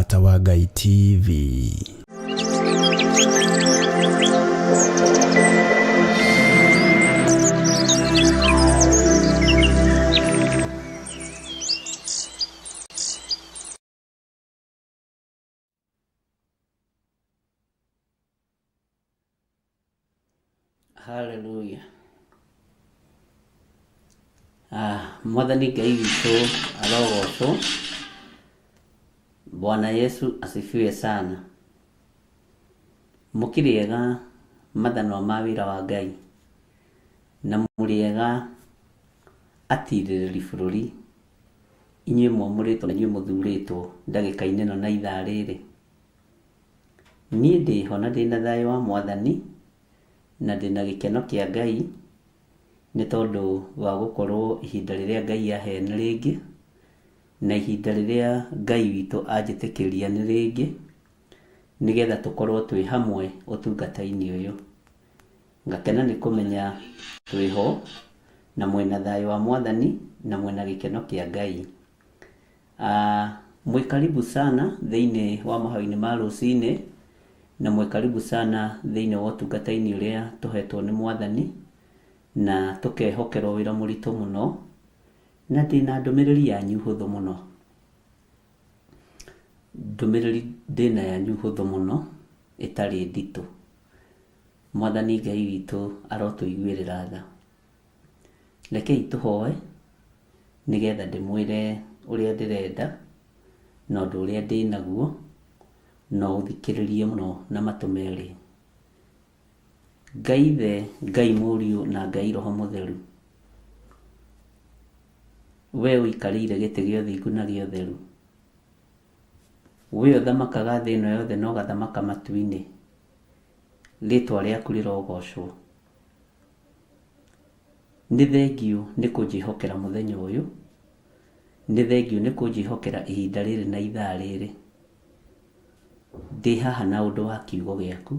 Mũrata wa Ngai TV. Haleluya. Ah, Mwathani Ngai witũ arogocwo. Bwana Yesu asifiwe sana. Mũkĩrĩega mathanwa ma wĩra wa Ngai na mũrĩega atirĩrĩri bũrũri inyuĩ mwamũrĩtwo na inyuĩ mũthurĩtwo ndagĩka-inĩ ĩno na ithaa rĩrĩ. Niĩ ndĩho na ndĩna thayũ wa Mwathani na ndĩna gĩkeno kĩa Ngai nĩ tondũ wa gũkorwo ihinda rĩrĩa Ngai ahe nĩ rĩngĩ, na ihinda rĩrĩa Ngai witũ anjĩtĩkĩria nĩ rĩngĩ, nĩgetha tũkorwo twĩ hamwe ũtungata-inĩ ũyũ. Ngakena nĩ kũmenya twĩho na mwĩna thayũ wa Mwathani na mwĩna gĩkeno kĩa Ngai. Ah, mwĩ karibu sana thĩinĩ wa mahoya-inĩ ma rũcinĩ na mwĩ karibu sana thĩinĩ wa ũtungata-inĩ ũrĩa tũhetwo nĩ Mwathani na tũkehokerwo wĩra mũritũ mũno na ndĩna ndũmĩrĩri yanyu hũthũ mũno. Ndũmĩrĩri ndĩna yanyu hũthũ mũno ĩtarĩ nditũ. Mwathani Ngai witũ arotũiguĩrĩra tha. Rekei tũhoe nĩgetha ndĩmwĩre ũrĩa ndĩrenda na ũndũ ũrĩa ndĩnaguo na ũthikĩrĩrie mũno na matũ merĩ. Ngai Ithe, Ngai Mũriũ na Ngai Roho Mũtheru, we ũikarĩire gĩtĩ gĩa ũthingu na gĩa ũtheru, we ũthamakaga thĩ ĩno yothe na ũgathamaka matu-inĩ, rĩtwa rĩaku rĩrogocwo. Nĩ thengiũ nĩ kũnjĩhokera mũthenya ũyũ, nĩ thengiũ nĩ kũnjĩhokera ihinda rĩrĩ na ithaa rĩrĩ. Ndĩ haha na ũndũ wa kiugo gĩaku,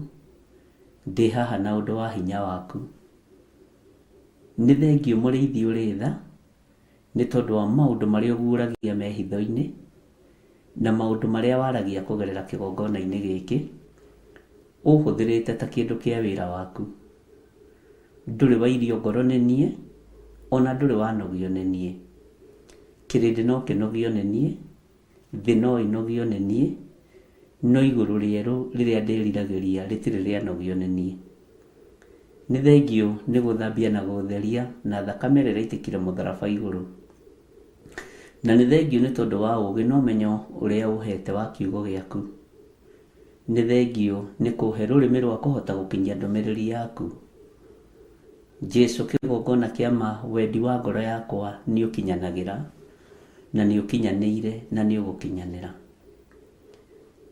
ndĩ haha na ũndũ wa hinya waku. Nĩ thengiũ mũrĩithi ũrĩ tha, nĩ tondũ wa maũndũ marĩa ũguũragia me hitho-inĩ, na maũndũ marĩa waragia kũgerera kĩgongona-inĩ gĩkĩ, ũhũthĩrĩte ta kĩndũ kĩa wĩra waku. Ndũrĩ wairio ngoro nĩ niĩ, ona ndũrĩ wanogio nĩ niĩ. Kĩrĩndĩ no kĩnogio nĩ niĩ, thĩ no ĩnogio nĩ niĩ, no igũrũ rĩerũ rĩrĩa ndĩriragĩria rĩtirĩ rĩanogio nĩ niĩ. Nĩ thengiũ nĩ gũthambia na gũtheria na thakame ĩrĩa ĩraitĩkire mũtharaba igũrũ. Na nĩ thengiũ nĩ tondũ wa ũũgĩ na ũmenyo ũrĩa ũhete wa kiugo gĩaku. Nĩ thengiũ nĩ kũhe rũrĩmĩ rwa kũhota gũkinyia ndũmĩrĩri yaku. Jesu kĩgongona kĩa ma wendi wa ngoro yakwa nĩ ũkinyanagĩra na nĩ ũkinyanĩire na nĩ ũgũkinyanĩra.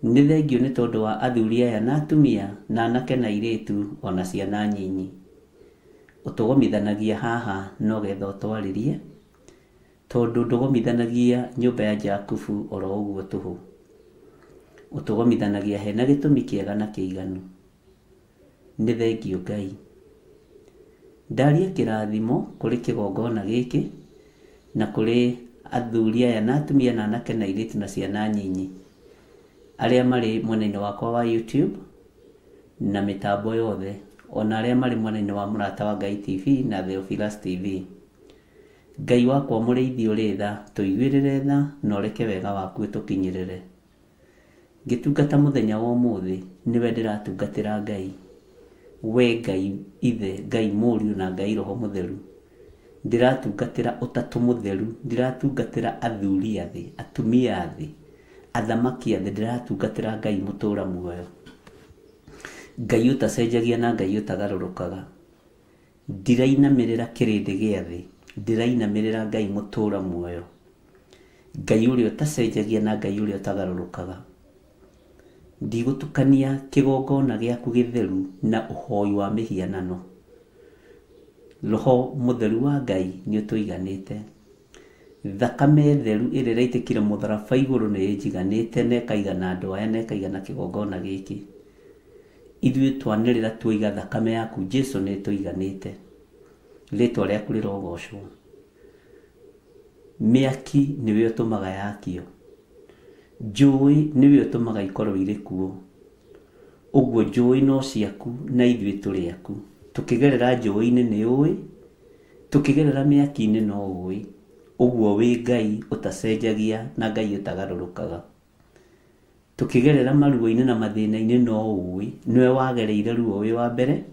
Nĩ thengiũ nĩ tondũ wa athuri aya na atumia na anake na airĩtu ona ciana nyinyi. Ũtũgomithanagia haha no getha ũtwarĩrie tondũ ndũgomithanagia nyũmba ya Jakubu oro ũguo tũhũ. Ũtũgomithanagia hena gĩtũmi kĩega na kĩiganu. Nĩ thengiũ Ngai. Ndaria kĩrathimo kũrĩ kĩgongona gĩkĩ na kũrĩ athuri aya na atumia na anake na airĩtu na ciana nyinyi arĩa marĩ mwena-inĩ wakwa wa YouTube na mĩtambo yothe ona arĩa marĩ mwena-inĩ wa Mũrata wa Ngai TV na Theophilus TV. Ngai wakwa mũrĩithi ũrĩ tha, tũiguĩrĩre tha na ũreke wega waku ũtũkinyĩrĩre. Ngĩtungata mũthenya wa ũmũthĩ nĩwe ndĩratungatĩra Ngai, we Ngai Ithe, Ngai Mũriũ na Ngai Roho Mũtheru. Ndĩratungatĩra ũtatũ mũtheru, ndiratungatĩra athuri a thĩ, atumia a thĩ, athamaki a thĩ, ndĩratungatĩra Ngai mũtũra muoyo. Ngai ũtacenjagia na Ngai ũtagarũrũkaga. Ndirainamĩrĩra kĩrĩndĩ gĩa thĩ, ndĩrainamĩrĩra Ngai mũtũra muoyo. Ngai ũrĩa ũtacenjagia na Ngai ũrĩa ũtagarũrũkaga. Ndigũtukania kĩgongona gĩaku gĩtheru na ũhoi wa mĩhianano. Roho mũtheru wa Ngai nĩ ũtũiganĩte. Thakame theru ĩrĩa ĩraitĩkire mũtharaba igũrũ nĩ ĩnjiganĩte na ĩkaigana andũ aya na ĩkaigana kĩgongona gĩkĩ. Ithuĩ twanĩrĩra tuoiga thakame yaku Jesu nĩ ĩtũiganĩte. Rĩtwa rĩaku rĩrogocwo. Mĩaki nĩwe ũtũmaga yakio. Njũĩ nĩwe ũtũmaga ikorwo irĩ kuo. Ũguo njũĩ no ciaku na ithuĩ tũrĩ aku. Tũkĩgerera njũĩ-inĩ nĩ ũĩ, tũkĩgerera mĩaki-inĩ no ũĩ. Ũguo wĩ Ngai ũtacenjagia na Ngai ũtagarũrũkaga. Tũkĩgerera maruo-inĩ na mathĩna-inĩ no ũĩ. Nĩwe wagereire ruo wĩ wa mbere,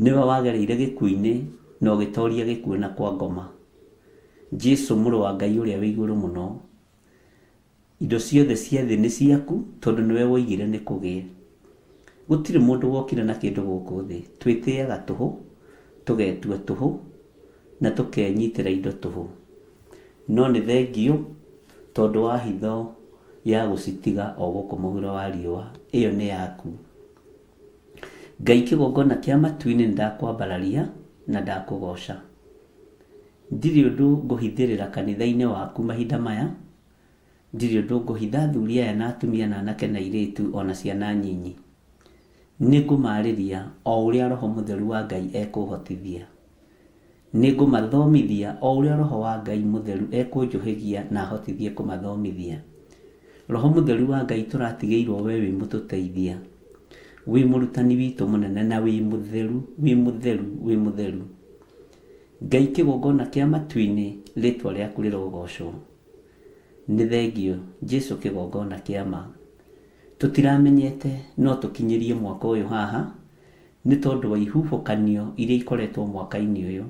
nĩwe wagereire gĩkuũ-inĩ na ũgĩtoria gĩkuũ na kwa ngoma. Jesu mũrũ wa Ngai ũrĩa wĩ igũrũ mũno, indo ciothe cia thĩ nĩ ciaku tondũ nĩwe woigire nĩ kũgĩe. Gũtirĩ mũndũ wokire na kĩndũ gũkũ thĩ. Twĩtĩaga tũhũ, tũgetua tũhũ, na tũkenyitĩra indo tũhũ. No nĩ thengiũ tondũ wa hitho ya gũcitiga o gũkũ mũhuro wa riũa. Ĩyo nĩ yaku. Ngai kĩgongona kĩa matu-inĩ nĩ ndakwambararia na ndakũgoca. Ndirĩ ũndũ ngũhithĩrĩra kanitha-inĩ waku mahinda maya. Ndirĩ ũndũ ngũhitha athuri aya na atumia na anake na airĩtu o na ciana nyinyi. Nĩ ngũmaarĩria o ũrĩa Roho Mũtheru wa Ngai ekũhotithia. Nĩ ngũmathomithia o ũrĩa Roho wa Ngai Mũtheru ekũnjũhĩgia na ahotithie kũmathomithia. Roho Mũtheru wa Ngai tũratigĩirwo we wĩ mũtũteithia. Wĩ mũrutani witũ mũnene na wĩ mũtheru, wĩ mũtheru, wĩ mũtheru. Ngai kĩgongona kĩa matu-inĩ, rĩtwa rĩaku rĩrogocwo. Nĩ thengiũ Jesu kĩgongona kĩa ma. Tũtiramenyete no tũkinyĩrie mwaka ũyũ haha, nĩ tondũ wa ihuhũkanio iria ikoretwo mwaka-inĩ ũyũ.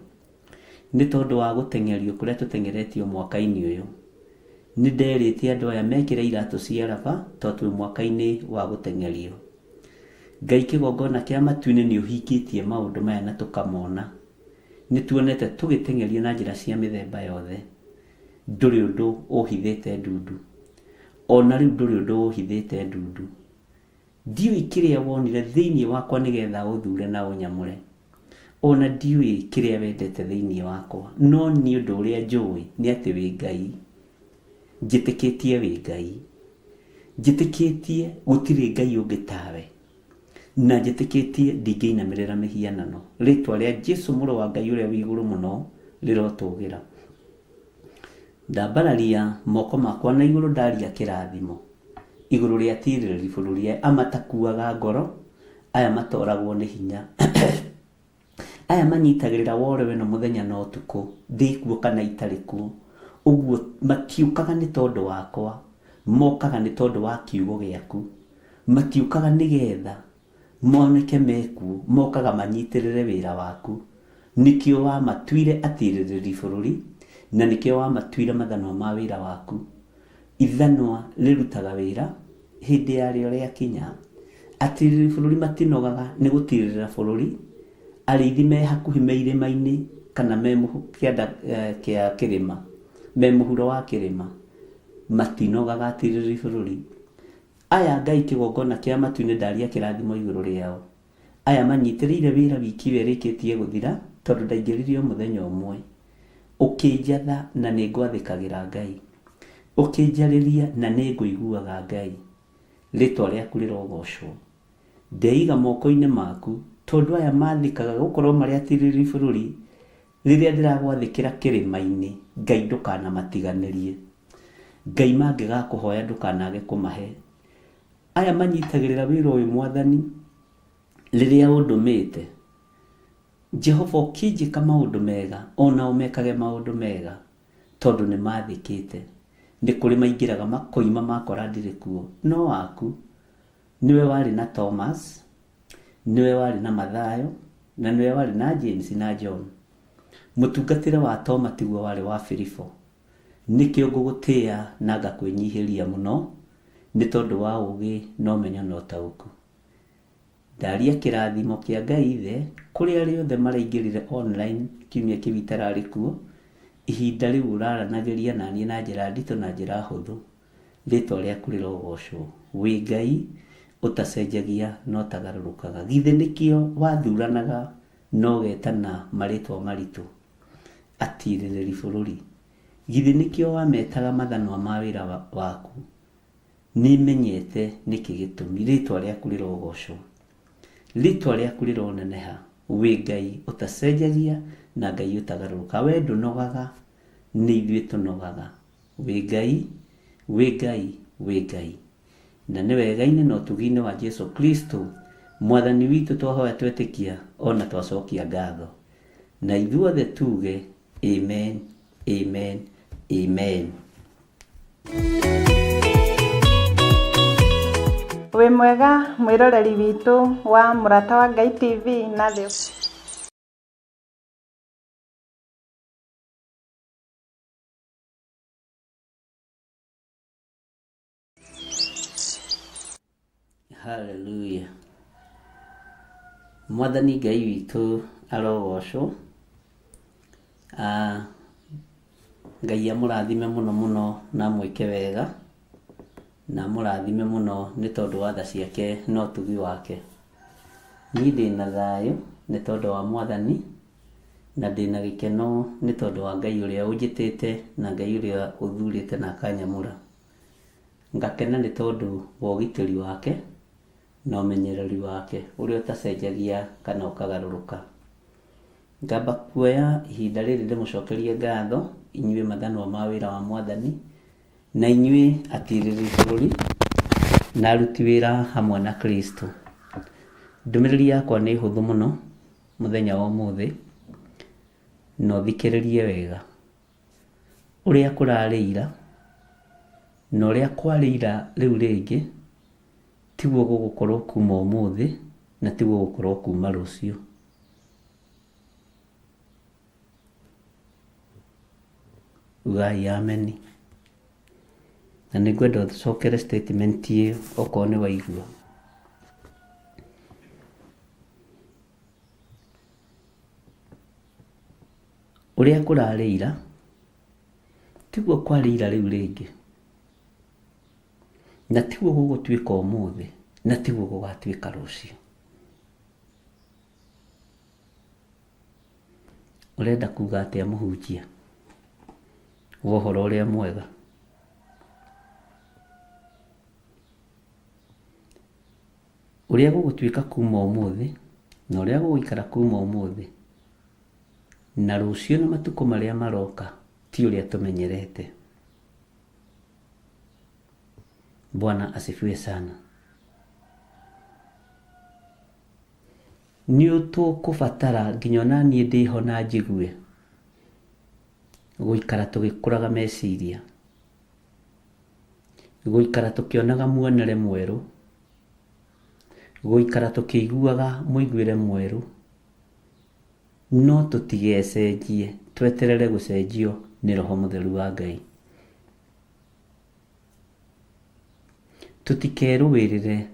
Nĩ tondũ wa gũteng'erio kũrĩa tũteng'eretio mwaka-inĩ ũyũ. Nĩ nderĩte andũ aya mekĩre iratũ cia raba tondũ twĩ mwaka-inĩ wa gũteng'erio. Ngai kĩgongona kĩa matu-inĩ nĩ ũhingĩtie maũndũ maya na tũkamona. Nĩ tuonete tũgĩteng'erio na njĩra cia mĩthemba yothe. Ndũrĩ ũndũ ũhithĩte ndundu. Ona rĩu ndũrĩ ũndũ ũhithĩte ndundu. Ndiũĩ kĩrĩa wonire thĩinĩ wakwa nĩgetha ũthure na ũnyamũre. Ona ndiũĩ kĩrĩa wendete thĩinĩ wakwa. No niĩ ũndũ ũrĩa njũĩ nĩ atĩ wĩ Ngai. Njĩtĩkĩtie wĩ Ngai. Njĩtĩkĩtie gũtirĩ Ngai ũngĩ tawe. Na njĩtĩkĩtie ndingĩinamĩrĩra mĩhianano. Rĩtwa rĩa Jesu mũrũ wa Ngai ũrĩa wĩ igũrũ mũno rĩrotũgĩra. Ndambararia moko makwa na igũrũ ndaria kĩrathimo igũrũ rĩa atirĩrĩri bũrũri aya amatakuaga ngoro, aya matoragwo nĩ hinya, aya manyitagĩrĩra woro ĩno mũthenya na ũtukũ, ndĩ kuo kana itarĩ kuo. Ũguo matiũkaga nĩ tondũ wakwa, mokaga nĩ tondũ wa kiugo gĩaku. Matiũkaga nĩgetha moneke mekuo, mokaga manyitĩrĩre wĩra waku. Nĩkĩo wamatuire atirĩrĩri bũrũri, na nĩkĩo wamatuire mathanwa ma wĩra waku. Ithanwa rĩrutaga wĩra hĩndĩ yarĩo rĩakinya. Atirĩrĩri bũrũri matinogaga nĩ gũtirĩrĩra bũrũri. Arĩithi me hakuhĩ me irĩma-inĩ kana me kĩanda kĩa kĩrĩma, me mũhuro wa kĩrĩma, matinogaga atirĩrĩri bũrũri. Aya Ngai kĩgongona kĩa matu-inĩ ndaria kĩrathimo igũrũ rĩao. Aya manyitĩrĩire wĩra wiki ĩyo ĩrĩkĩtie gũthira tondũ ndaingĩrire o mũthenya ũmwe. Ũkĩnjatha na nĩ ngwathĩkagĩra Ngai. Ũkĩnjarĩria na nĩ ngũiguaga Ngai. Rĩtwa rĩaku rĩrogocwo. Ndeiga moko-inĩ maku tondũ aya mathĩkaga gũkorwo marĩ atirĩrĩri bũrũri rĩrĩa ndĩragwathĩkĩra kĩrĩma-inĩ. Ngai ndũkanamatiganĩrie. Ngai mangĩgakũhoya ndũkanage kũmahe. Aya manyitagĩrĩra wĩra ũyũ Mwathani rĩrĩa ũndũmĩte. Jehova ũkĩnjĩka maũndũ mega, onao mekage maũndũ mega, tondũ nĩ mathĩkĩte. Nĩ kũrĩ maingĩraga makoima makora ndirĩ kuo. No waku, nĩwe warĩ na Thomas, nĩwe warĩ na Mathayo, na nĩwe warĩ na James na John. Mũtungatĩre wa Toma tiguo warĩ wa Filipo. Nĩkĩo ngũgũtĩĩa na ngakwĩnyihĩria mũno, nĩ tondũ wa ũũgĩ na ũmenyo na ũtaũku. Ndaria kĩrathimo kĩa Ngai Ithe kũrĩ arĩa othe maraingĩrire online kiumia kĩu itararĩ kuo, ihinda rĩu ũraranagĩria na niĩ na njĩra nditũ na njĩra hũthũ. Rĩtwa rĩaku rĩrogocwo. Wĩ Ngai ũtacenjagia na ũtagarũrũkaga. Githĩ nĩkĩo wathuranaga na ũgetana marĩtwa maritũ? Atirĩrĩri bũrũri. Githĩ nĩkĩo wametaga mathanwa ma wĩra waku? Nĩmenyete nĩkĩ gĩtũmi. Rĩtwa rĩaku rĩrogocwo. Rĩtwa rĩaku rĩroneneha. Wĩ Ngai ũtacenjagia na Ngai ũtagarũrũkaga. Wee ndũnogaga, nĩ ithuĩ tũnogaga. Wĩ Ngai, wĩ Ngai, wĩ Ngai. Na nĩ wega-inĩ na ũtugi-inĩ wa Jesu Kristo Mwathani witũ twahoya twetĩkia o na twacokia ngatho. Na ithuothe tuge amen, amen, amen. Wĩ mwega mwĩroreri witũ wa Mũrata wa Ngai TV na thĩ. Hallelujah. Mwathani Ngai witũ arogocwo. Ah, Ngai amũrathime mũno mũno na amwĩke wega na amũrathime mũno nĩ tondũ wa tha ciake na ũtugi wake. Niĩ ndĩna thayũ nĩ tondũ wa Mwathani na ndĩna gĩkeno nĩ tondũ wa Ngai ũrĩa ũnjĩtĩte na Ngai ũrĩa ũthurĩte na akanyamũra. Ngakena nĩ tondũ wa ũgitĩri wake na ũmenyereri wake ũrĩa ũtacenjagia kana ũkagarũrũka. Ngamba kuoya ihinda rĩrĩ ndĩmũcokerie ngatho inyuĩ mathanwa ma wĩra wa Mwathani na inyuĩ atirĩrĩri bũrũri na aruti wĩra hamwe na Kristo. Ndũmĩrĩri yakwa nĩ hũthũ mũno mũthenya wa ũmũthĩ na ũthikĩrĩrie wega. Ũrĩa kũrarĩ ira na ũrĩa kwarĩ ira rĩu rĩngĩ tiguo gũgũkorwo kuma ũmũthĩ na tiguo gũgũkorwo kuma rũciũ. Ugai ameni. Na nĩ ngwenda ũcokere statement ĩyo okorwo nĩ waigua. Ũrĩa kũrarĩ ira tiguo kwarĩ ira rĩu rĩngĩ, na tiguo gũgũtuĩka ũmũthĩ, na tiguo gũgatuĩka rũciũ. Ũrenda kuga atĩa mũhunjia wa ũhoro ũrĩa mwega? Ũrĩa gũgũtuĩka kuma ũmũthĩ na ũrĩa gũgũikara kuma ũmũthĩ na rũciũ na matukũ marĩa maroka ti ũrĩa tũmenyerete. Bwana asifiwe sana. Nĩ tũkũbatara nginya ona niĩ ndĩho na njigue gũikara tũgĩkũraga meciria, gũikara tũkĩonaga muonere mwerũ, gũikara tũkĩiguaga mũiguĩre mwerũ, no tũtigecenjie, tweterere gũcenjio nĩ Roho Mũtheru wa Ngai. Tũtikerũĩrĩre,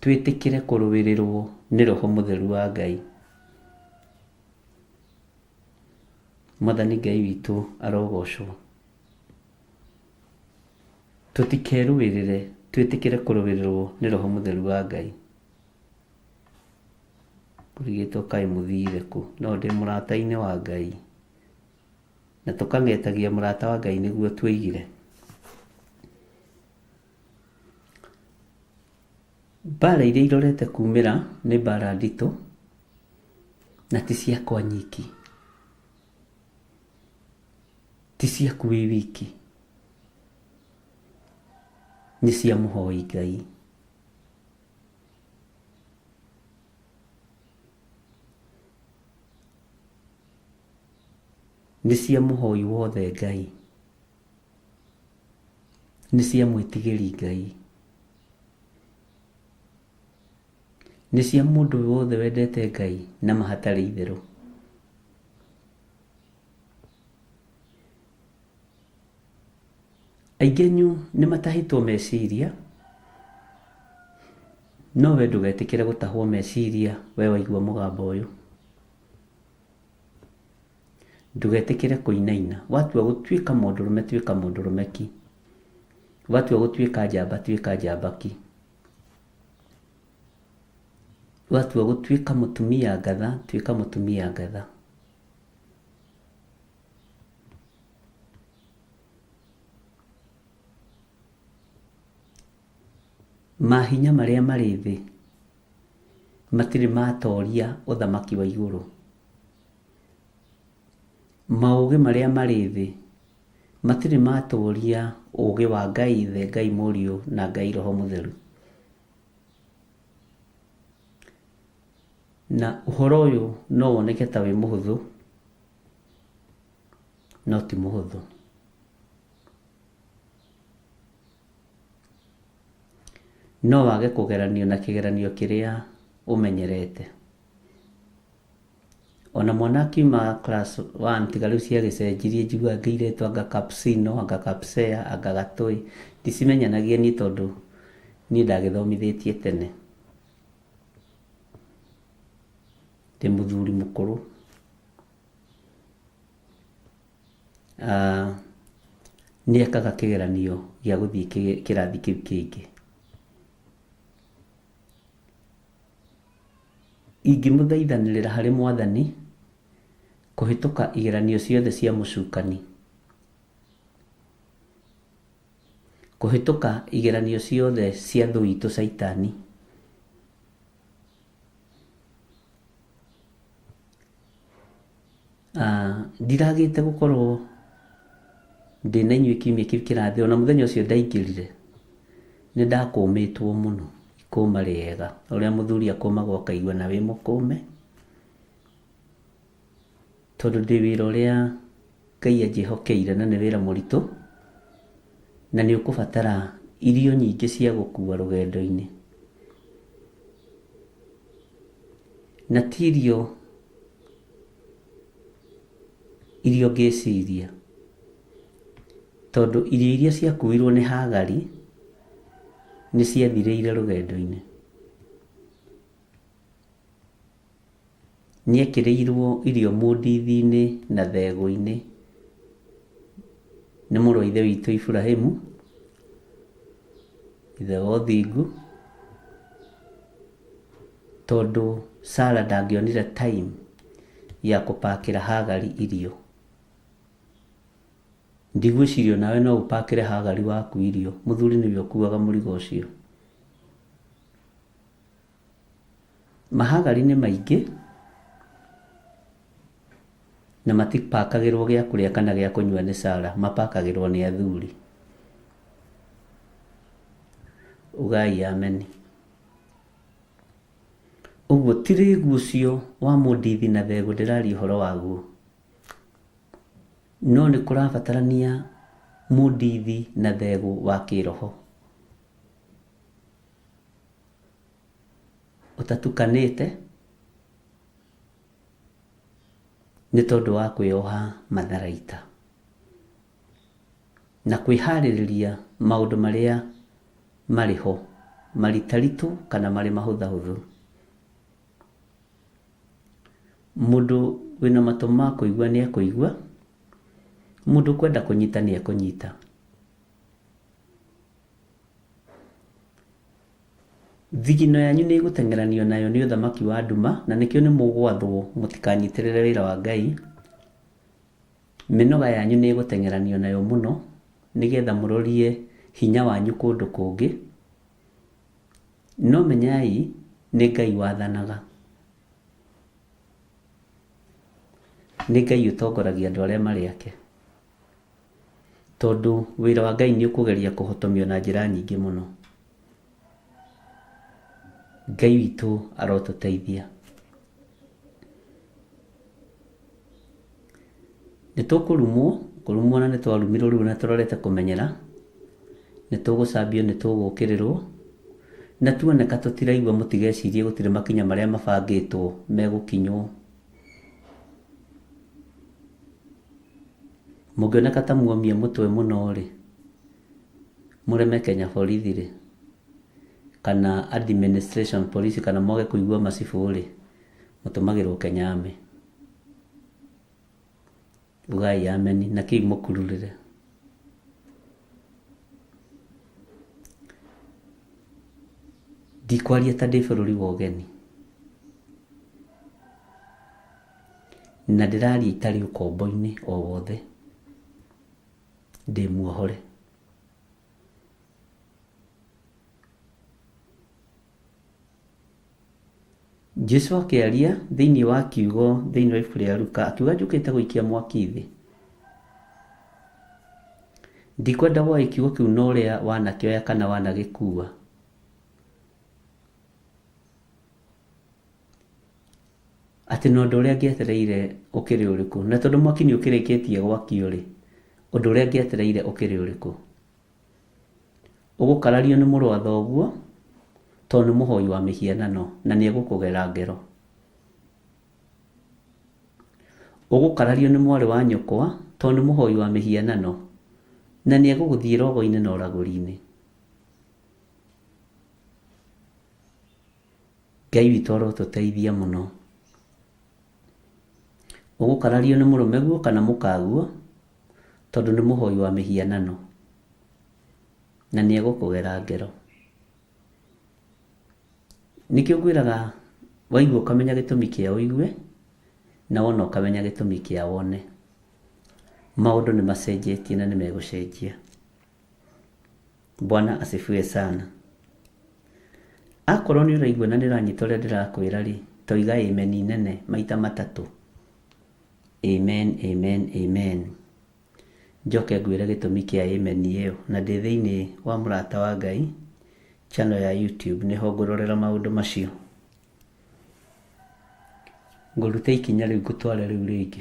twĩtĩkĩre kũrũĩrĩrwo nĩ Roho Mũtheru wa Ngai. Mwathani Ngai witũ arogocwo. Tũtikerũĩrĩre, twĩtĩkĩre kũrũĩrĩrwo nĩ Roho Mũtheru wa Ngai. Kũrigĩtwo kaĩ mũthire kũ? No ndĩ mũrata-inĩ wa Ngai. Na tũkang'etagia mũrata wa Ngai nĩguo twĩigire. Mbara iria irorete kumĩra nĩ mbara nditũ na ti ciakwa nyiki. Ti ciaku wĩ wiki. Nĩ cia mũhoi Ngai. Nĩ cia mũhoi wothe Ngai. Nĩ cia mwĩtigĩri Ngai. Nĩ cia mũndũ wothe wendete Ngai na ma hatarĩ itherũ. Aingĩ anyu nĩ matahĩtwo meciria, no we ndũgetĩkĩre gũtahwo meciria we waigua mũgambo ũyũ. Ndũgetĩkĩre kũinaina. Watua gũtuĩka mũndũrũme tuĩka mũndũrũme ki. Watua gũtuĩka njamba tuĩka njamba ki. Watua gũtuĩka mũtumia ngatha tuĩka mũtumia ngatha. Mahinya marĩa marĩ thĩ matirĩ matoria ũthamaki wa igũrũ. Maũgĩ marĩa marĩ thĩ Matirĩ matũria ũgĩ wa Ngai Ithe, Ngai Mũriũ na Ngai Roho Mũtheru. Na ũhoro ũyũ no woneke ta wĩ mũhũthũ, no ti mũhũthũ. No wage kũgeranio na kĩgeranio kĩrĩa ũmenyerete. Ona mwana akiuma class 1 tiga rĩu ciagĩcenjirie, njiguaga ingĩ iretwo anga capsino, anga capsea, anga gatũĩ. Ndicimenyanagia niĩ tondũ niĩ ndagĩthomithĩtie tene. Ndĩ mũthuri mũkũrũ. Nĩ ekaga kĩgeranio gĩa gũthiĩ kĩrathi kĩu kĩngĩ. Ingĩmũthaithanĩrĩra harĩ Mwathani kũhĩtũka igeranio ciothe cia mũcukani, kũhĩtũka igeranio ciothe cia thũ itũ Caitani. Ndiragĩte gũkorwo ndĩna inyuĩ kiumia kĩu kĩrathira, ona mũthenya ũcio ndaingĩrire nĩ ndakũmĩtwo mũno, ikũma rĩega, ũrĩa mũthuri akũmagwo akaigua na wĩ mũkũme, tondũ ndĩ wĩra ũrĩa Ngai anjĩhokeire na nĩ wĩra mũritũ, na nĩ ũkũbatara irio nyingĩ cia gũkua rũgendo-inĩ. Na ti irio iria ũngĩciria, tondũ irio iria ciakuirwo nĩ Hagari nĩ ciathirĩire rũgendo-inĩ. Nĩekĩrĩirwo irio mũndithi-inĩ na thegũ-inĩ nĩ mũrũ wa ithe witũ Iburahimu, ithe wa ũthingu, tondũ Sara ndangĩonire time ya kũpakĩra Hagari irio. Ndigwĩciria onawe no ũpakĩre Hagari waku irio, mũthuri nĩwe ũkuaga mũrigo ũcio. Mahagari nĩ maingĩ na matipakagĩrwo gĩa kũrĩa kana gĩa kũnyua nĩ Sara, mapakagĩrwo nĩ athuri. Ugai ameni. Ũguo ti rĩgu ũcio wa mũndithi na thegũ ndĩraria ũhoro waguo, no nĩ kũrabatarania mũndithi na thegũ wa kĩroho ũtatukanĩte nĩ tondũ wa kwĩyoha matharaita na kwĩharĩrĩria maũndũ marĩa marĩ ho maritaritũ kana marĩ mahũthahũthũ. Mũndũ wĩna matũ ma kũigua nĩ ekũigua, mũndũ ũkwenda kũnyita nĩ ekũnyita. Thigino yanyu nĩ ĩgũteng'eranio nayo nĩ ũthamaki wa nduma, na nĩkĩo nĩ mũgwathwo mũtikanyitĩrĩre wĩra wa Ngai. Mĩnoga yanyu nĩ ĩgũteng'eranio nayo mũno, nĩgetha mũrorie hinya wanyu kũndũ kũngĩ. No menyai nĩ Ngai wathanaga. Nĩ Ngai ũtongoragia andũ arĩa marĩ ake. Tondũ wĩra wa Ngai nĩ ũkũgeria kũhotomio na njĩra nyingĩ mũno. Ngai witũ arotũteithia. Nĩ tũkũrumwo, kũrumwo na nĩ twarumirwo rĩu na tũrorete kũmenyera. Nĩ tũgũcambio, nĩ tũgũkĩrĩrwo. Na tuoneka tũtiraigua mũtigecirie gũtirĩ makinya marĩa mabangĩtwo megũkinywo. Mũngĩoneka ta muomia mũtwe mũno-rĩ, mũreme Kenya borithi-rĩ, kana administration police kana mwage kũigua macibũ-rĩ, mũtũmagĩrwo Kenya Army. Ugai ameni na kĩu mũkururĩre. Ndikwaria ta ndĩ bũrũri wa ũgeni, na ndĩraria itarĩ ũkombo-inĩ o wothe, ndĩ muohore. Jesu akĩaria thĩinĩ wa kiugo thĩinĩ wa ibuku rĩa Luka akiuga njũkĩte gũikia mwaki thĩ. Ndikwenda woe kiugo kĩu na ũrĩa wanakĩoya kana wanagĩkua. Atĩ na ũndũ ũrĩa ngĩetereire ũkĩrĩ ũrĩkũ? Na tondũ mwaki nĩ ũkĩrĩkĩtie gwakio rĩ, ũndũ ũrĩa ngĩetereire ũkĩrĩ ũrĩkũ? Ũgũkarario nĩ mũrũ wa thoguo tondũ nĩ mũhoi wa mĩhianano na nĩ egũkũgera ngero. Ũgũkarario nĩ mwarĩ wa nyũkwa tondũ nĩ mũhoi wa mĩhianano na nĩ egũgũthiĩ rogo-inĩ na ũragũri-inĩ. Ngai witũ arotũteithia mũno. Ũgũkarario nĩ mũrũmeguo kana mũkaguo tondũ nĩ mũhoi wa mĩhianano na nĩ egũkũgera ngero. Nĩkĩo ngwĩraga waigua ũkamenya gĩtũmi kĩa ũigue na wona ũkamenya gĩtũmi kĩa wone. Maũndũ nĩ macenjetie na nĩ megũcenjia. Bwana asifiwe sana. Akorwo nĩ ũraigua na nĩ ũranyita ũrĩa ndĩrakwĩra rĩ, toiga amen nene maita matatũ. Amen, amen, amen. Njoke ngwĩre gĩtũmi kĩa amen ĩyo na ndĩ thĩinĩ wa Mũrata wa Ngai channel ya YouTube nĩho ngũrorera maũndũ macio. Ngũrute ikinya rĩu ngũtware rĩu rĩngĩ.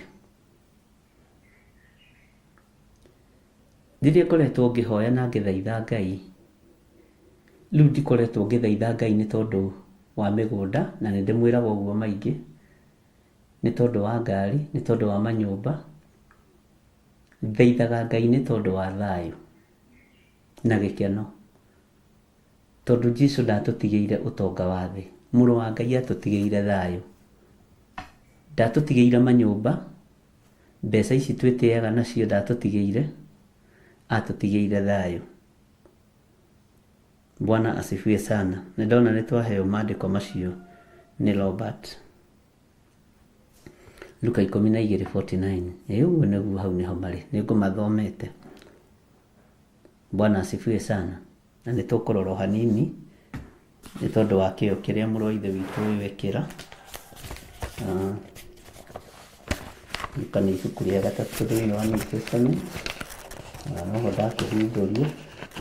Rĩrĩa ngoretwo ngĩhoya na ngĩthaitha Ngai, rĩu ndikoretwo ngĩthaitha Ngai nĩ tondũ wa mĩgũnda, na nĩ ndĩmwĩraga ũguo maingĩ, nĩ tondũ wa ngari, nĩ tondũ wa manyũmba. Thaithaga Ngai nĩ tondũ wa thayũ na gĩkeno. Tondũ Jesu ndatũtigĩire ũtonga wa thĩ. Mũrũ wa Ngai atũtigĩire thayũ. Ndatũtigĩire manyũmba, mbeca ici twĩtĩaga nacio ndatũtigĩire, atũtigĩire thayũ. Bwana asifiwe sana. Nĩ ndona nĩ twaheo maandĩko macio nĩ Robert. Luka 12:49. Ĩ ũguo nĩguo hau nĩho marĩ. Nĩ ngũmathomete. Bwana asifiwe sana. Na nĩ tũkũrora o hanini nĩ tondũ wa kĩo kĩrĩa mũrũ wa Ithe witũ ũyũ ekĩra. Luka nĩ ibuku rĩa gatatũ thĩinĩ wa New Testament. Na noho ndakĩhingũria,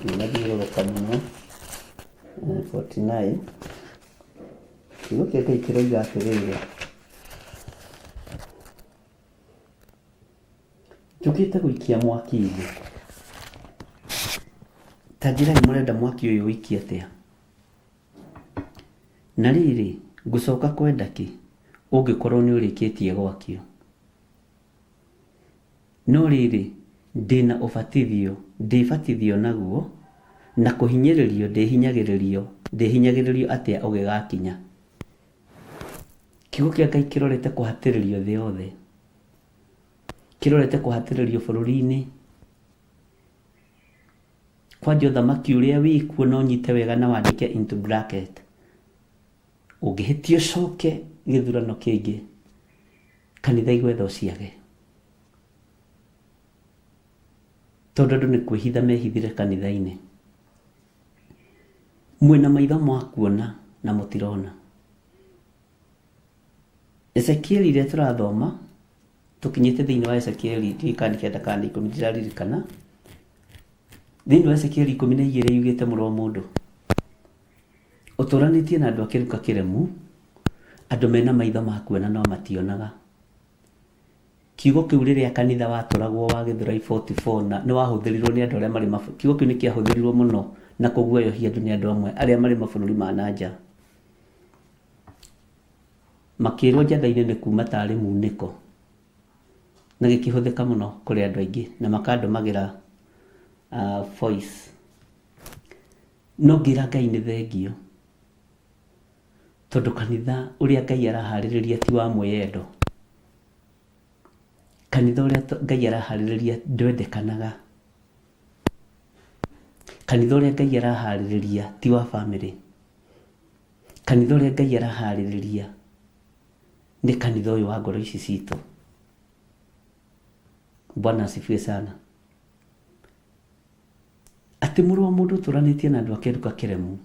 ndinathiũrũrũka mũno. 49. Kiugo kĩa Ngai kĩroiga atĩrĩrĩ, njũkĩte gũikia mwaki thĩ. Ta njĩrai mũrenda mwaki ũyũ ũikie atĩa? Na rĩrĩ, ngũcoka kwenda kĩ, ũngĩkorwo nĩ ũrĩkĩtie gwakio? No rĩrĩ, ndĩ na ũbatithio ndĩbatithio naguo, na kũhinyĩrĩrio ndĩhinyagĩrĩrio, ndĩhinyagĩrĩrio atĩa ũgĩgakinya? Kiugo kĩa Ngai kĩrorete kũhatĩrĩrio thĩ yothe, kĩrorete kũhatĩrĩrio bũrũri-inĩ. Kwanja ũthamaki ũrĩa wĩkuo na ũnyite wega na wandĩke into bracket. Ũngĩhĩtia ũcoke gĩthurano kĩngĩ, kanitha igwetha ũciage. Tondũ andũ nĩ kwĩhitha mehithire kanitha-inĩ. Mwĩna maitho ma kuona na mũtirona. Ezekieli ĩrĩa tũrathoma, tũkinyĩte thĩinĩ wa Ezekieli, ndiũĩ kana nĩ kenda kana nĩ ikũmi ndiraririkana. Thĩinĩ wa Ezekieli 12 yugĩte mũrũ wa mũndũ, ũtũranĩtie na andũ a kĩruka kĩremu, andũ mena maitho ma kuona no mationaga. Kiugo kĩu rĩrĩa kanitha watũragwo wa Gĩthũrai 44 na nĩ wahũthĩrirwo nĩ andũ arĩa marĩ kiugo kĩu nĩ kĩahũthĩrirwo mũno na kũguoyohia andũ nĩ andũ amwe arĩa marĩ mabũrũri ma na nja. Makĩrwo njatha-inĩ nĩ kuma tarĩ munĩko na gĩkĩhũthĩka mũno kũrĩ andũ aingĩ na makandũmagĩra voice. No ngĩra Ngai nĩ thengio tondũ kanitha ũrĩa Ngai araharĩrĩria ti wa mwĩyendo. Kanitha ũrĩa Ngai araharĩrĩria ndwendekanaga. Kanitha ũrĩa Ngai araharĩrĩria ti wa bamĩrĩ. Kanitha ũrĩa Ngai araharĩrĩria nĩ kanitha ũyũ wa ngoro ici citũ. Bwana asifiwe sana. Atĩ mũrũ wa mũndũ ũtũranĩtie na andũ a kĩruka kĩremu,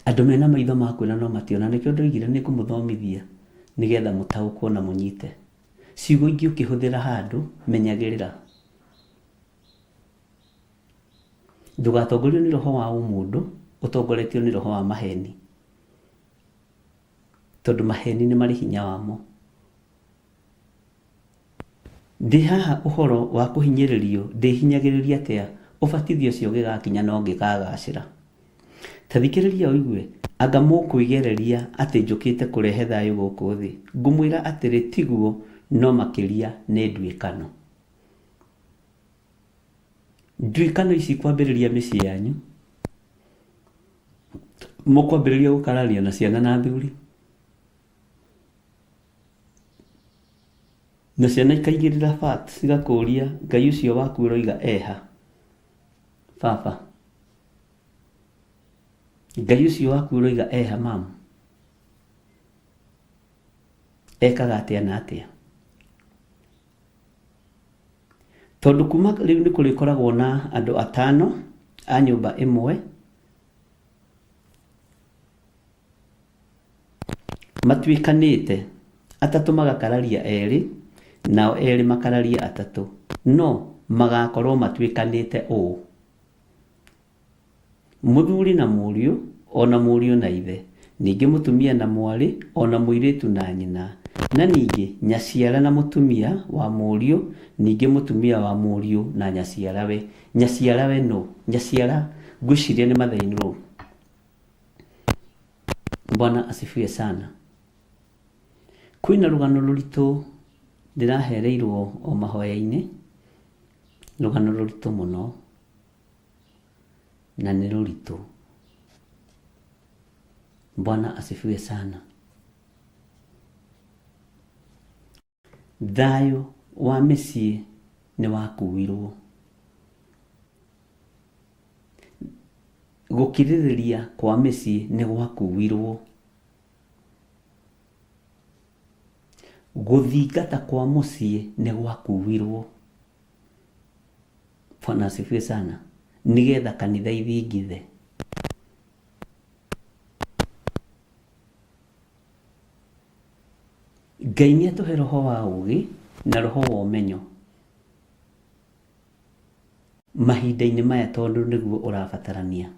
andũ mena maitho ma kuona no mationa. Nĩkĩo ndoigire nĩ ngũmũthomithia nĩgetha mũtaũkwo na mũnyite. Ciugo ingĩ ũkĩhũthĩra handũ menyagĩrĩra. Ndũgatongorio nĩ roho wa ũmũndũ, ũtongoretio nĩ roho wa maheni. Tondũ maheni nĩ marĩ hinya wamo. Ndĩ haha ũhoro wa kũhinyĩrĩrio ndĩhinyagĩrĩria atĩa ũbatithio ũcio ũgĩgakinya no ngĩkagacĩra. Ta thikĩrĩria ũigue, anga mũkwĩgereria atĩ njũkĩte kũrehe thayũ gũkũ thĩ? Ngũmwĩra atĩrĩ, tiguo, no makĩria nĩ nduĩkano. Nduĩkano ici kwambĩrĩria mĩciĩ yanyu, mũkwambĩrĩria gũkararia na ciana na athuri, na ciana ikaigĩrĩra facts cigakũria Ngai ũcio waku ũroiga eha baba, Ngai ũcio waku ũroiga eha mam, ekaga atĩa na atĩa. Tondũ kuma rĩu nĩ kũrĩkoragwo na andũ atano a nyũmba ĩmwe matuĩkanĩte, atatũ magakararia erĩ, nao erĩ makararie atatũ, no magakorwo matuĩkanĩte ũũ, Mũthuri na mũriũ, o na mũriũ na ithe, ningĩ mũtumia na mwarĩ, o na mũirĩtu na nyina, na ningĩ nyaciara na mũtumia wa mũriũ, ningĩ mũtumia wa mũriũ na nyaciarawe. Nyaciarawe nũ? Nyaciara ngwĩciria nĩ mother in law. Bwana asifiwe sana. Kwĩna rũgano rũritũ ndĩrahereirwo o mahoya-inĩ, rũgano rũritũ mũno. Na nĩ rũritũ. Bwana asifiwe sana. Thayũ wa mĩciĩ nĩ wakuirwo. Gũkirĩrĩria kwa mĩciĩ nĩ gwakuirwo. Gũthingata kwa mũciĩ nĩ gwakuirwo. Bwana asifiwe sana. Nĩgetha kanitha ithingithe. Ngai nĩ atũhe roho wa ũgĩ na roho wa ũmenyo mahinda-inĩ maya tondũ nĩguo ũrabatarania.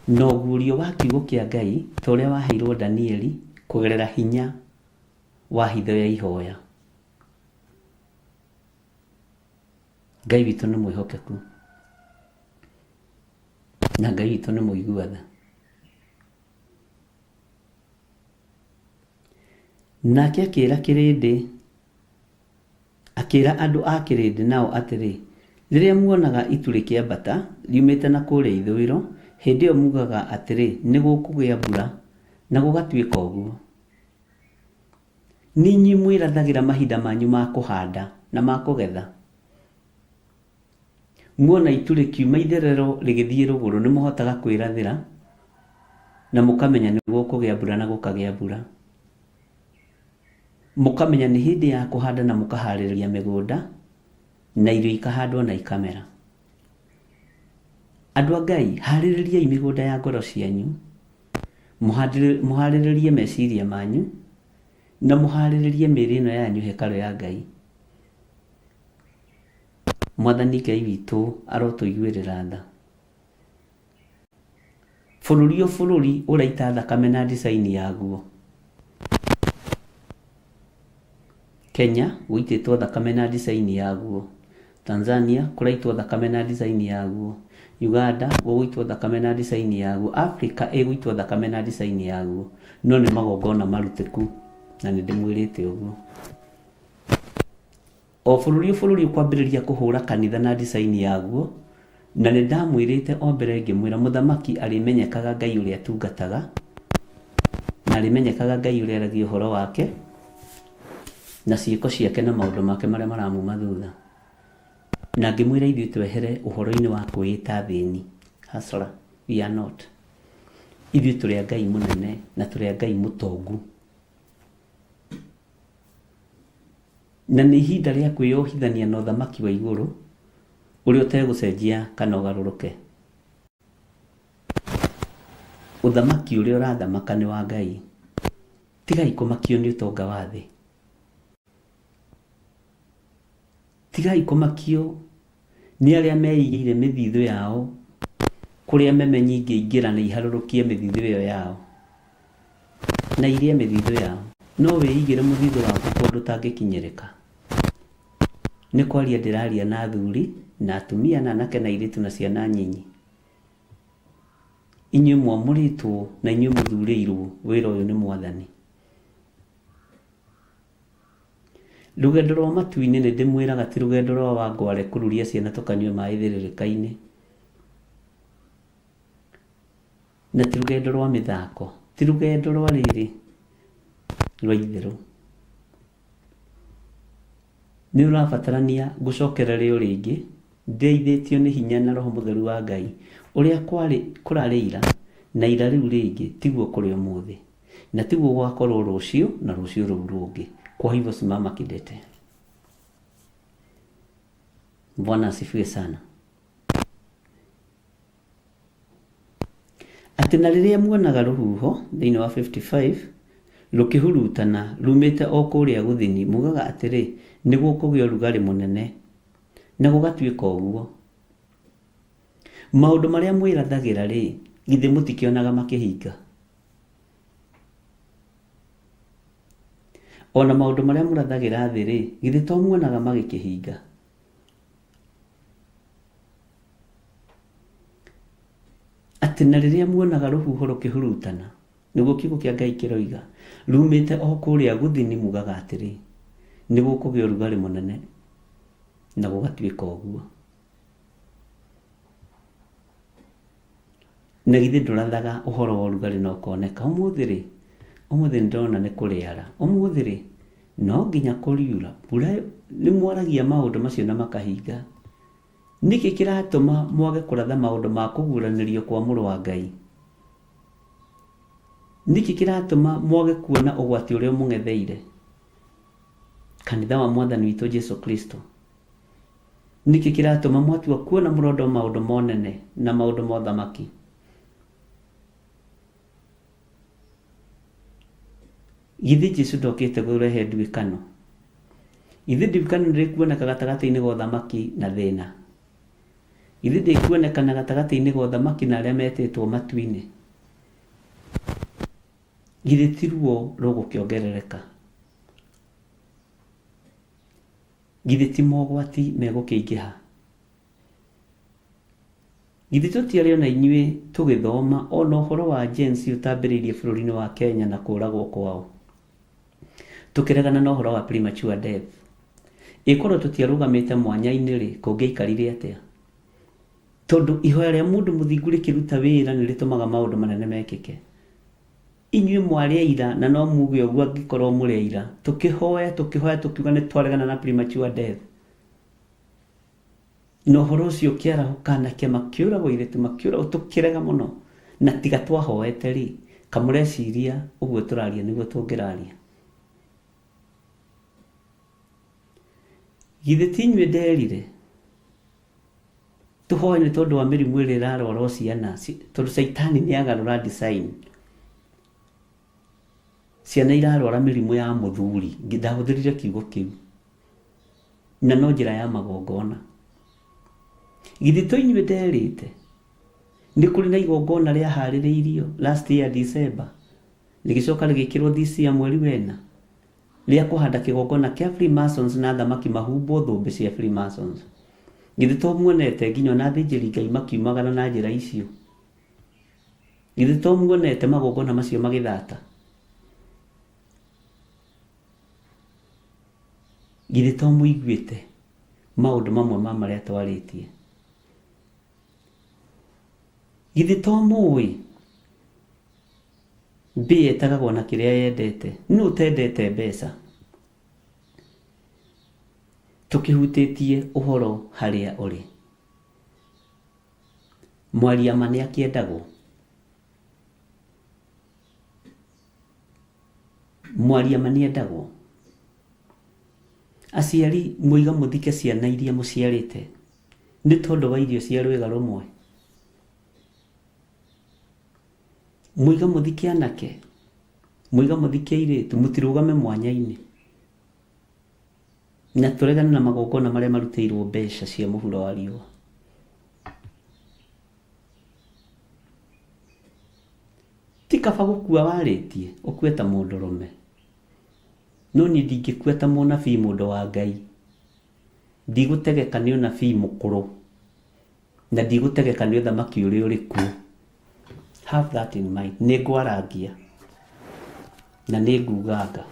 Na ũguũrio wa kiugo kĩa Ngai ta ũrĩa waheirwo Danieli kũgerera hinya wa hitho ya ihoya. Ngai witũ nĩ mwĩhokeku na Ngai witũ nĩ mũigua tha. Nake akĩra kĩrĩndĩ, akĩra andũ a kĩrĩndĩ nao atĩrĩ, Rĩrĩa muonaga itu rĩkĩambata riumĩte na kũrĩa ithũĩro, hĩndĩ ĩyo muugaga atĩrĩ, 'Nĩ gũkũgĩa mbura, na gũgatuĩka ũguo. Nĩ inyuĩ mwĩrathagĩra mahinda manyu ma kũhanda na ma kũgetha. Muona itu rĩkiuma itherero rĩgĩthiĩ rũgũrũ nĩ mũhotaga kwĩrathĩra na mũkamenya nĩ gũkũgĩa mbura na gũkagĩa mbura. Mũkamenya nĩ hĩndĩ ya kũhanda na mũkaharĩrĩria mĩgũnda na irio ikahandwo na ikamera. Andũ a Ngai, harĩrĩriai mĩgũnda ya ngoro cianyu, mũharĩrĩrie meciria manyu, na mũharĩrĩrie mĩĩrĩ ĩno yanyu hekarũ ya Ngai. Mwathani Ngai witũ arotũiguĩrĩra tha. Bũrũri o bũrũri ũraita thakame na design yaguo. Kenya gũitĩtwo thakame na design yaguo. Tanzania kũraitwo thakame na design yaguo. Uganda gũgũitwo thakame na design yaguo. Africa ĩgũitwo thakame na design yaguo. No nĩ magongona marutĩku na nĩ ndĩmwĩrĩte ũguo. O bũrũri o bũrũri ũkwambĩrĩria kũhũra kanitha na design yaguo, na nĩ ndamwĩrĩte o mbere ngĩmwĩra mũthamaki arĩmenyekaga Ngai ũrĩa atungataga, na arĩmenyekaga Ngai ũrĩa aragia ũhoro wake, na ciĩko ciake na maũndũ make marĩa maramuma thutha. Na ngĩmwĩra ithuĩ twehere ũhoro-inĩ wa kwĩĩta athĩni, hustler, we are not. Ithuĩ tũrĩ a Ngai mũnene na tũrĩ a Ngai mũtongu. Na nĩ ihinda rĩa kwĩyohithania na ũthamaki wa igũrũ ũrĩa ũtegũcenjia kana ũgarũrũke. Ũthamaki ũrĩa ũrathamaka nĩ wa Ngai. Tigai kũmakio nĩ ũtonga wa thĩ. Tigai kũmakio Nĩ arĩa meigĩire mĩthithũ yao kũrĩa memenyi ingĩingĩra na iharũrũkie mĩthithũ ĩyo yao na irĩe mĩthithũ yao. No wĩigĩre mũthithũ waku kũndũ ũtangĩkinyĩrĩka. Nĩ kwaria ndĩraria na athuri na atumia na anake na airĩtu na ciana nyinyi. Inyuĩ mwamũrĩtwo na inyuĩ mũthurĩirwo wĩra ũyũ nĩ Mwathani. Rũgendo rwa matu-inĩ nĩ ndĩmwĩraga ti rũgendo rwa wangware kũruria ciana tũkanyue maĩ thĩrĩrĩka-inĩ. Na ti rũgendo rwa mĩthako, ti rũgendo rwa rĩrĩ, rwa itherũ. Nĩ rũrabatarania ngũcokerere o rĩngĩ ndeithĩtio nĩ hinya na Roho Mũtheru wa Ngai. Ũrĩa kwarĩ kũrarĩ ira na ira rĩu rĩngĩ tiguo kũrĩ ũmũthĩ. Na tiguo gũgakorwo rũciũ na rũciũ rũu rũngĩ. Kwa hivyo simama kidete. Bwana asifiwe sana. Atĩ na rĩrĩa muonaga rũhuho, thĩinĩ wa 55, rũkĩhurutana ruumĩte o kũrĩa gũthini, muugaga atĩrĩ, 'Nĩgũkũgĩa ũrugarĩ mũnene, na gũgatuĩka ũguo. Maũndũ marĩa mwĩrathagĩra-rĩ, githĩ mũtikĩonaga makĩhinga? O na maũndũ marĩa mũrathagĩra thĩ-rĩ, githĩ to muonaga magĩkĩhinga? Atĩ na rĩrĩa muonaga rũhuho rũkĩhurutana, nĩguo kiugo kĩa Ngai kĩroiga, rumĩte o kũrĩa gũthini mugaga atĩrĩ, nĩ gũkũgĩa ũrugarĩ mũnene, na gũgatuĩka ũguo. Na githĩ ndũrathaga ũhoro wa ũrugarĩ na ũkoneka? Ũmũthĩ-rĩ, ũmũthĩ nĩ ndĩrona nĩ kũrĩara. Ũmũthĩ-rĩ, no nginya kũriura. Mbura, nĩ mwaragia maũndũ macio na makahinga. Nĩkĩ kĩratũma mwage kũratha maũndũ ma kũguũranĩrio kwa Mũrũ wa Ngai? Nĩkĩ kĩratũma mwage kuona ũgwati ũrĩa ũmũng'etheire? Kanitha wa Mwathani witũ Jesu Kristo. Nĩkĩ kĩratũma mwatua kuona mũrondo maũndũ monene na maũndũ ma ũthamaki? Githĩ Jesu ndokĩte kũrehe nduĩkano? Githĩ nduĩkano ndĩkuoneka gatagatĩ-inĩ ga ũthamaki na thĩna? Githĩ ndĩkuonekana gatagatĩ-inĩ ga ũthamaki na arĩa metĩtwo matu-inĩ? Githĩ ti ruo rũgũkĩongerereka? Githĩ ti mogwati megũkĩingĩha? Githĩ tũtiarĩ o na inyuĩ tũgĩthoma o na ũhoro wa Gen Z ũtambĩrĩirie bũrũri-inĩ wa Kenya na kũragwo kwao? Tũkĩregana na ũhoro wa premature death. Ĩ korwo tũtiarũgamĩte mwanya-inĩ-rĩ, kũngĩaikarire atĩa? Tondũ ihoya rĩa mũndũ mũthingu rĩkĩruta wĩra nĩ rĩtũmaga maũndũ manene mekĩke. Inyuĩ mwarĩ aira na no muge ũguo angĩkorwo mũrĩ aira. Tũkĩhoya, tũkĩhoya tũkiuga nĩ twaregana na premature death. Na ũhoro ũcio ũkĩarahũka anake makĩũragwo airĩtu makĩũragwo tũkĩrega mũno. Na tiga twahoete rĩ, kamũreciria ũguo tũraria nĩguo tũngĩraria? Githĩ ti inyuĩ nderire tũhoe nĩ tondũ wa mĩrimũ ĩrĩa ĩrarwarwo ciana, tondũ caitani nĩ agarũra design. Ciana irarwara mĩrimũ ya mũthuri, ndahũthĩrire kiugo kĩu. Na no njĩra ya magongona. Githĩ to inyuĩ nderĩte nĩ kũrĩ na igongona rĩaharĩrĩirio last year December, rĩgĩcoka rĩgĩkĩrwo this year mweri wena, rĩa kũhanda kĩgongona kĩa Freemasons na athamaki mahumbwo thũmbĩ cia Freemasons. Githĩ to muonete nginya ona athĩnjĩri Ngai makiumagara na njĩra icio? Githĩ to muonete magongona macio magĩthata? Githĩ to mũiguĩte maũndũ mamwe ma marĩa twarĩtie? Githĩ to mũĩ mbĩa ĩtagagwo na kĩrĩa yendete? Nũ ũtendete mbeca? Tũkĩhutĩtie ũhoro harĩa ũrĩ. Mwaria ma nĩakĩendagwo? Mwaria ma nĩendagwo? Aciari mwoiga mũthike ciana iria mũciarĩte nĩ tondũ wa irio cia rwĩga rũmwe? Mwoiga mũthike anake, mwoiga mũthike airĩtu, mũtirũgame mwanya-inĩ. Na tũregane na magongona marĩa marutĩirwo mbeca cia mũhuro wa riũa. Ti kaba gũkua warĩtie, ũkue ta mũndũrũme. No niĩ ndingĩkua ta mũnabii mũndũ wa Ngai. Ndigũtegeka nĩ ũnabii mũkũrũ. Na ndigũtegeka nĩ ũthamaki ũrĩa ũrĩ kuo. Have that in mind. Nĩ ngwarangia. Na nĩ nguganga.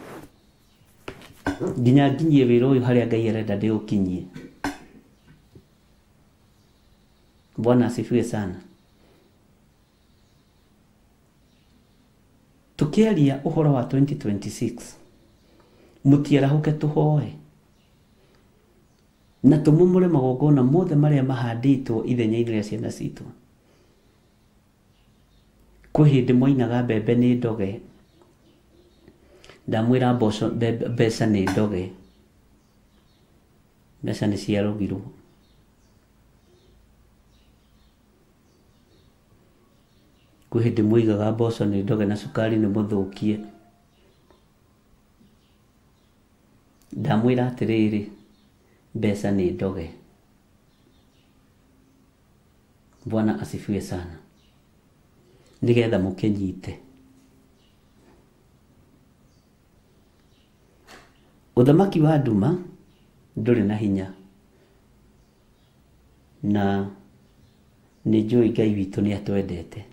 Nginya nginyie wĩra ũyũ harĩa Ngai arenda ndĩũkinyie. Bwana asifiwe sana. Tũkĩaria ũhoro wa 2026, mũtiarahũke tũhoe na tũmomore magongona mothe marĩa mahandĩtwo ithenya-inĩ rĩa ciana citũ. Kwĩ hĩndĩ mwainaga mbembe nĩ ndoge, ndamwĩra mboco mbeca nĩ ndoge, mbeca nĩ ciarogirwo. Kwĩ hĩndĩ mwoigaga mboco nĩ ndoge na cukari nĩ mũthũkie. Ndamwĩra atĩrĩrĩ, mbeca nĩ ndoge. Bwana asifiwe sana. Nĩgetha mũkĩnyite. Ũthamaki wa nduma ndũrĩ na hinya. Na nĩ njũĩ Ngai witũ nĩ atwendete.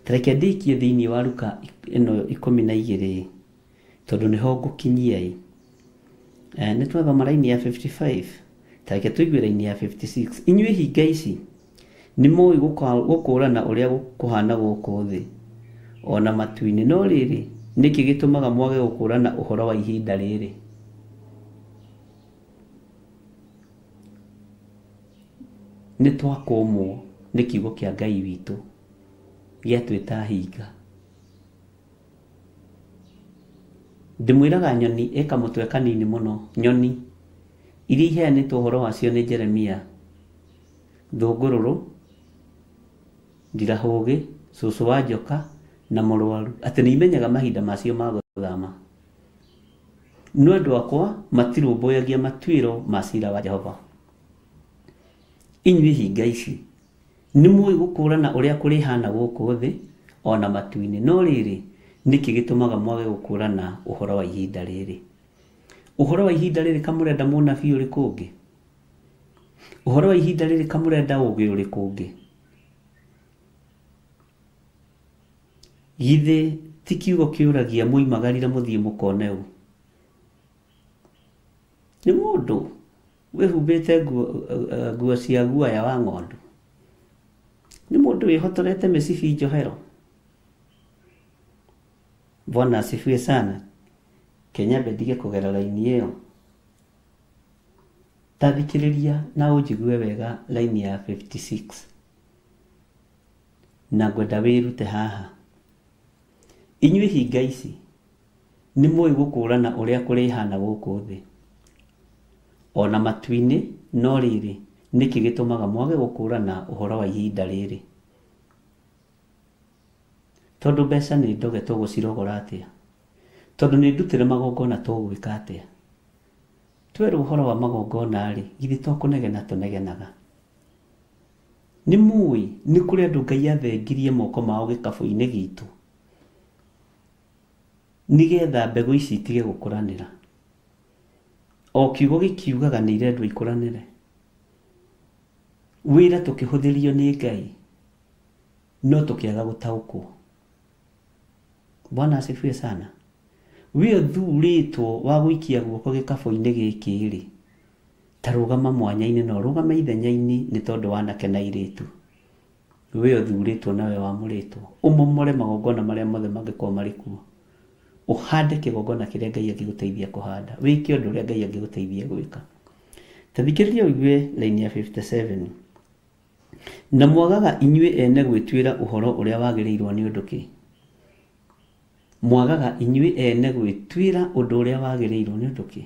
Ta reke ndĩkie thĩinĩ wa Luka ĩno 12 tondũ nĩho ngũkinyia ĩ. Nĩ twathoma raini ya 55, ta reke tũigue raini ya 56. Inyuĩ hinga ici, nĩ mũĩ gũkũrana ũrĩa kũhana gũkũ thĩ o na matu-inĩ, no rĩrĩ, nĩkĩ gĩtũmaga mwage gũkũrana ũhoro wa ihinda rĩrĩ? Nĩ twakũmwo nĩ kiugo kĩa Ngai witũ gĩatwĩta hinga. Ndĩmwĩraga nyoni ĩ kamũtwe kanini mũno, nyoni iria iheanĩtwo ũhoro wacio nĩ Jeremia, thũngũrũrũ, ndirahũgĩ, cũcũ wa njoka na mũrwaru, atĩ nĩ imenyaga mahinda macio ma gũthama. No andũ akwa matirũmbũyagia matuĩro ma ciira wa Jehova. Inyuĩ hinga ici, nĩmũũĩ gũkũũrana ũrĩa kũrĩhaana gũkũ thĩ o na matu-inĩ, no rĩrĩ, nĩ kĩ gĩtũmaga mwage gũkũũrana ũhoro wa ihinda rĩrĩ? Ũhoro wa ihinda rĩrĩ kamũrenda mũnabii ũrĩkũ ũngĩ? Ũhoro wa ihinda rĩrĩ kamũrenda ũũgĩ ũrĩkũ ũngĩ? Githĩ ti kiugo kĩũragia mwoimagarire mũthiĩ mũkone ũ? Nĩ mũndũ wĩhumbĩte nguo cia guoya wa ng'ondu? Nĩ mũndũ wĩhotorete mĩcibi njohero? Bwana asifiwe sana. Ke nyambe ndige kũgera raini ĩyo. Ta thikĩrĩria na ũnjigue wega raini ya 56. Na ngwenda wĩrute haha. Inyuĩ hinga ici, nĩ mũĩ gũkũũrana ũrĩa kũrĩhaana gũkũ thĩ, o na matu-inĩ, no rĩrĩ, nĩ kĩ gĩtũmaga mwage gũkũũrana ũhoro wa ihinda rĩrĩ? Tondũ mbeca nĩ ndoge tũgũcirogora atĩa? Tondũ nĩ ndutĩre magongona tũgwĩka atĩa? Twerwo ũhoro wa magongona-rĩ, githĩ to kũnegena tũnegenaga? Nĩ mũĩ nĩ kũrĩ andũ Ngai athengirie moko mao gĩkabũ-inĩ gitũ nĩgetha mbegũ ici itige gũkũranĩra. O kiugo gĩkiugaga nĩ irendwo ikũranĩre. Wĩra tũkĩhũthĩrio nĩ Ngai no tũkĩaga gũtaũkwo. Bwana asifiwe sana. We ũthurĩtwo wa gũikia guoko gĩkabũ-inĩ gĩkĩ-rĩ, Ta rũgama mwanya-inĩ na ũrũgame ithenya-inĩ nĩ tondũ wa anake na airĩtu. Wee ũthurĩtwo na wee wamũrĩtwo, ũmomore magongona marĩa mothe mangĩkorwo marĩ kuo. Ũhande kĩgongona kĩrĩa Ngai angĩgũteithia kũhanda. Wĩke ũndũ ũrĩa Ngai angĩgũteithia gwĩka. Ta thikĩrĩria ũigue raini ya 57. Na mwagaga inyuĩ ene gwĩtuĩra ũhoro ũrĩa wagĩrĩirwo nĩ ũndũ kĩ? Mwagaga inyuĩ ene gwĩtuĩra ũndũ ũrĩa wagĩrĩirwo nĩ ũndũ kĩ?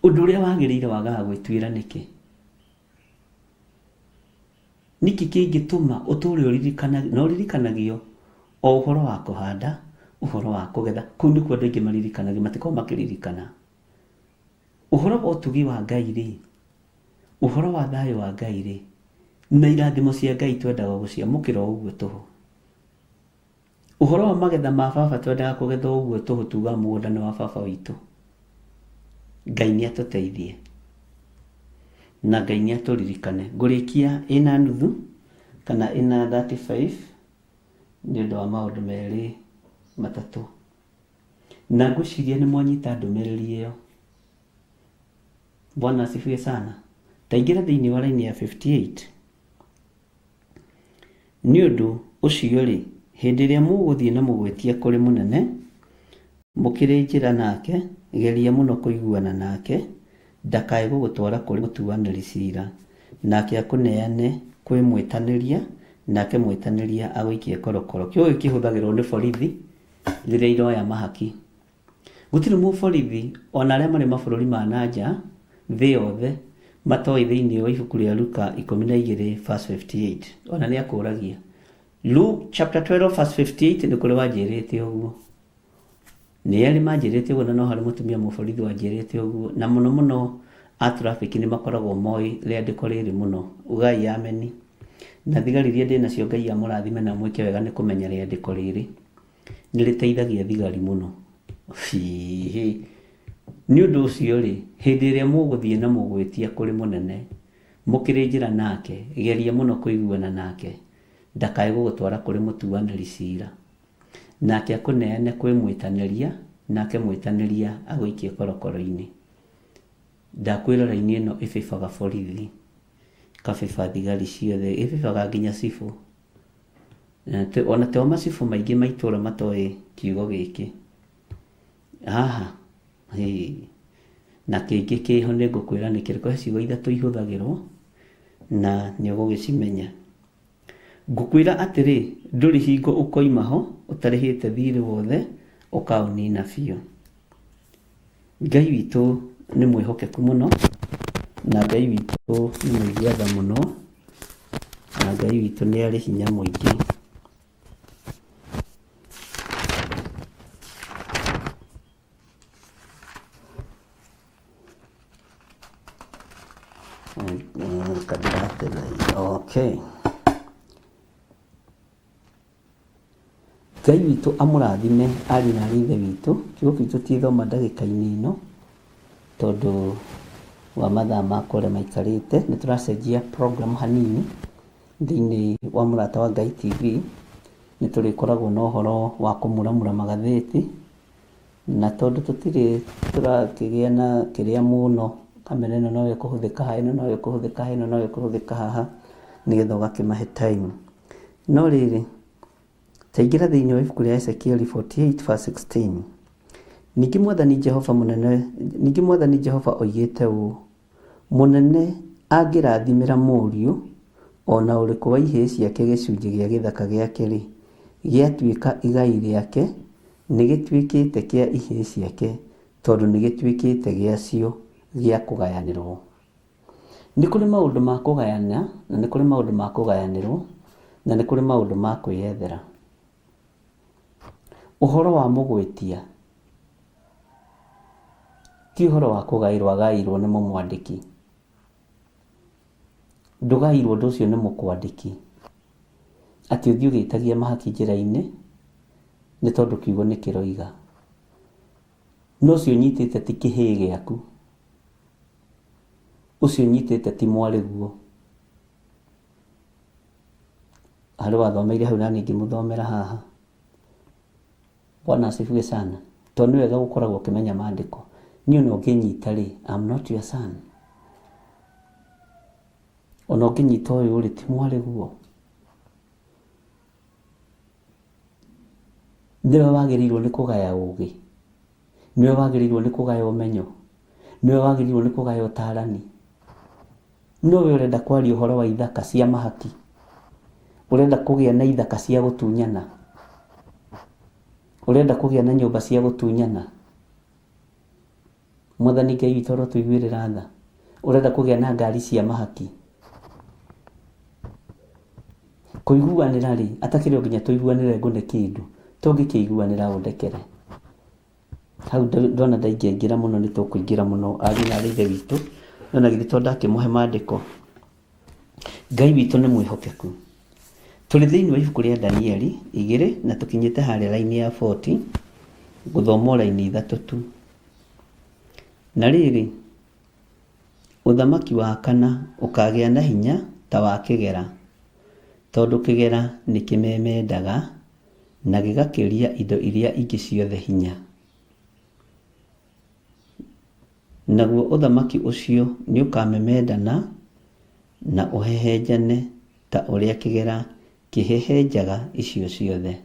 Ũndũ ũrĩa wagĩrĩire wagaga gwĩtuĩra nĩkĩ? Nĩkĩ kĩngĩtũma ũtũũre ũririkana na ũririkanagio o ũhoro wa kũhanda, Ũhoro wa kũgetha, kũu nĩkuo andũ aingĩ maririkanaga, matikoragwo makĩririkana. Ũhoro wa ũtugi wa Ngai rĩ, ũhoro wa thayũ wa Ngai rĩ, na irathimo cia Ngai twendaga gũciamũkĩra o ũguo tũhũ. Ũhoro wa magetha ma baba twendaga kũgetha o ũguo tũhũ, tugaga mũgũnda nĩ wa baba witũ. Ngai nĩ atũteithie na Ngai nĩ atũririkane. Ngũrĩkia ĩna nuthu kana ĩna 35 nĩ ũndũ wa maũndũ merĩ matatũ. Na ngwĩciria nĩ mwanyita ndũmĩrĩri ĩyo. Bwana asifiwe sana. Ta ingĩra thĩinĩ wa raini ya 58. Nĩ ũndũ ũcio-rĩ, hĩndĩ ĩrĩa mũgũthiĩ na mũgwĩtia kũrĩ mũnene, mũkĩrĩ njĩra nake, geria mũno kũiguana nake, ndakae gũgũtwara kũrĩ mũtuanĩri cira, nake akũneane kwĩ mwĩtanĩria, nake mwĩtanĩria agũikie korokoro. Kiugo gĩkĩ kĩhũthagĩrwo nĩ borithi rĩrĩa iroya mahaki. Gũtirĩ mũborithi ona arĩa marĩ mabũrũri ma na nja thĩ yothe matoĩ thĩinĩ wa ibuku rĩa Luka 12 verse 58. Ona nĩ akũragia. Luke chapter 12 verse 58 nĩ kũrĩ wanjĩrĩte ũguo. Nĩ erĩ manjĩrĩte ũguo na no harĩ mũtumia mũborithi wanjĩrĩte ũguo. Na mũno mũno a traffic nĩ makoragwo moĩ rĩandĩko rĩrĩ mũno. Ugai ameni. Na thigari iria ndĩ nacio Ngai amũrathime na amwĩke wega nĩ kũmenya rĩandĩko rĩrĩ. Nĩ rĩteithagia thigari mũno. Hihi. Nĩ ũndũ ũcio-rĩ, hĩndĩ ĩrĩa mũgũthiĩ na mũgwĩtia kũrĩ mũnene, mũkĩrĩ njĩra nake, geria mũno kũiguana nake, ndakae gũgũtwara kũrĩ mũtuanĩri cira, nake akũneane kwĩ mwĩtanĩria, nake mwĩtanĩria agũikie korokoro-inĩ. Ndakwĩra raini ĩno ĩbĩbaga borithi, ĩkabĩba thigari ciothe, ĩbĩbaga nginya cibũ. Ona to macibũ maingĩ ma itũra matoĩ kiugo gĩkĩ. Haha, hĩ, na kĩngĩ kĩho nĩ ngũkwĩra nĩ kĩrĩkũ. He ciugo ithatũ ihũthagĩrwo na nĩ ũgũgĩcimenya. Ngũkwĩra atĩrĩ, ndũrĩ hingo ũkoima ho ũtarĩhĩte thirĩ wothe ũkaũnina biũ. Ngai witũ nĩ mwĩhokeku mũno, na Ngai witũ nĩ mũigua tha mũno, na Ngai witũ nĩ arĩ hinya mũingĩ. Okay. Ngai witũ amũrathime ariũ na aarĩ a Ithe witũ. Kiugo kĩu tũtigĩthoma ndagĩka-inĩ ĩno tondũ wa mathaa makwa ũrĩa maikarĩte. Nĩ tũracenjia program hanini thĩinĩ wa Mũrata wa Ngai TV. Nĩ tũrĩkoragwo na ũhoro wa kũmuramura magathĩti, na tondũ tũtirĩ tũrakĩgĩa na kĩrĩa mũno, kamera ĩno no ĩkũhũthĩka haha, ĩno no ĩkũhũthĩka haha, ĩno no ĩkũhũthĩka haha, nĩgetha ũgakĩmahe time. No rĩrĩ, ta ingĩra thĩinĩ wa ibuku rĩa Ezekieli 48 verse 16. Ningĩ Mwathani Jehova mũnene, ningĩ Mwathani Jehova oigĩte ũũ, Mũnene angĩrathimĩra mũriũ o na ũrĩkũ wa ihĩĩ ciake gĩcunjĩ gĩa gĩthaka gĩake-rĩ, gĩatuĩka igai rĩake, nĩgĩtuĩkĩte kĩa ihĩĩ ciake, tondũ nĩgĩtuĩkĩte gĩacio gĩa kũgayanĩrũo. Nĩ kũrĩ maũndũ ma kũgayana, na nĩ kũrĩ maũndũ ma kũgayanĩrwo, na nĩ kũrĩ maũndũ ma kwĩyethera. Ũhoro wa mũgwĩtia ti ũhoro wa kũgaĩrwo agaĩirwo nĩ mũmwandĩki. Ndũgaĩirwo ũndũ ũcio nĩ mũkwandĩki, atĩ ũthiĩ ũgĩtagia mahaki njĩra-inĩ nĩ tondũ kiugo nĩ kĩroiga. No ũcio ũnyitĩte ti kĩhĩĩ gĩaku. Ũcio ũnyitĩte ti mwarĩguo. Harĩ wathomeire hau na niĩ ngĩmũthomera haha. Bwana asifiwe sana. Tondũ nĩ wega gũkoragwo ũkĩmenya maandĩko. Niĩ ona ũngĩnyita rĩ, I'm not your son. Ona ũngĩnyita ũyũ rĩ, ti mwarĩguo. Nĩwe wagĩrĩirwo nĩ kũgaya ũgĩ. Nĩwe wagĩrĩirwo nĩ kũgaya ũmenyo. Nĩwe wagĩrĩirwo nĩ kũgaya ũtarani. No we ũrenda kwaria ũhoro wa ithaka cia mahaki. Ũrenda kũgĩa na ithaka cia gũtunyana. Ũrenda kũgĩa na nyũmba cia gũtunyana. Mwathani Ngai witũ arotũiguĩrĩra tha. Ũrenda kũgĩa na ngari cia mahaki. Kũiguanĩra rĩ, atakĩrĩ o nginya tũiguanĩre ngũne kĩndũ. Tũngĩkĩiguanĩra ũndekere. Hau ndona ndaingĩraingĩra mũno nĩ tũkũingĩra mũno ariũ na aarĩ a Ithe witũ, no na githĩ to ndakĩmũhe maandĩko? Ngai witũ nĩ mwĩhokeku. Tũrĩ thĩinĩ wa ibuku rĩa Danieli igĩrĩ na tũkinyĩte harĩa raini ya 40, ngũthoma o raini ithatũ tu. Na rĩrĩ, ũthamaki wa kana ũkagĩa na hinya ta wa kĩgera, tondũ kĩgera nĩ kĩmemendaga na gĩgakĩria indo iria ingĩ ciothe hinya. Naguo ũthamaki ũcio nĩũkamemendana na ũhehenjane ta ũrĩa kĩgera kĩhehenjaga icio ciothe.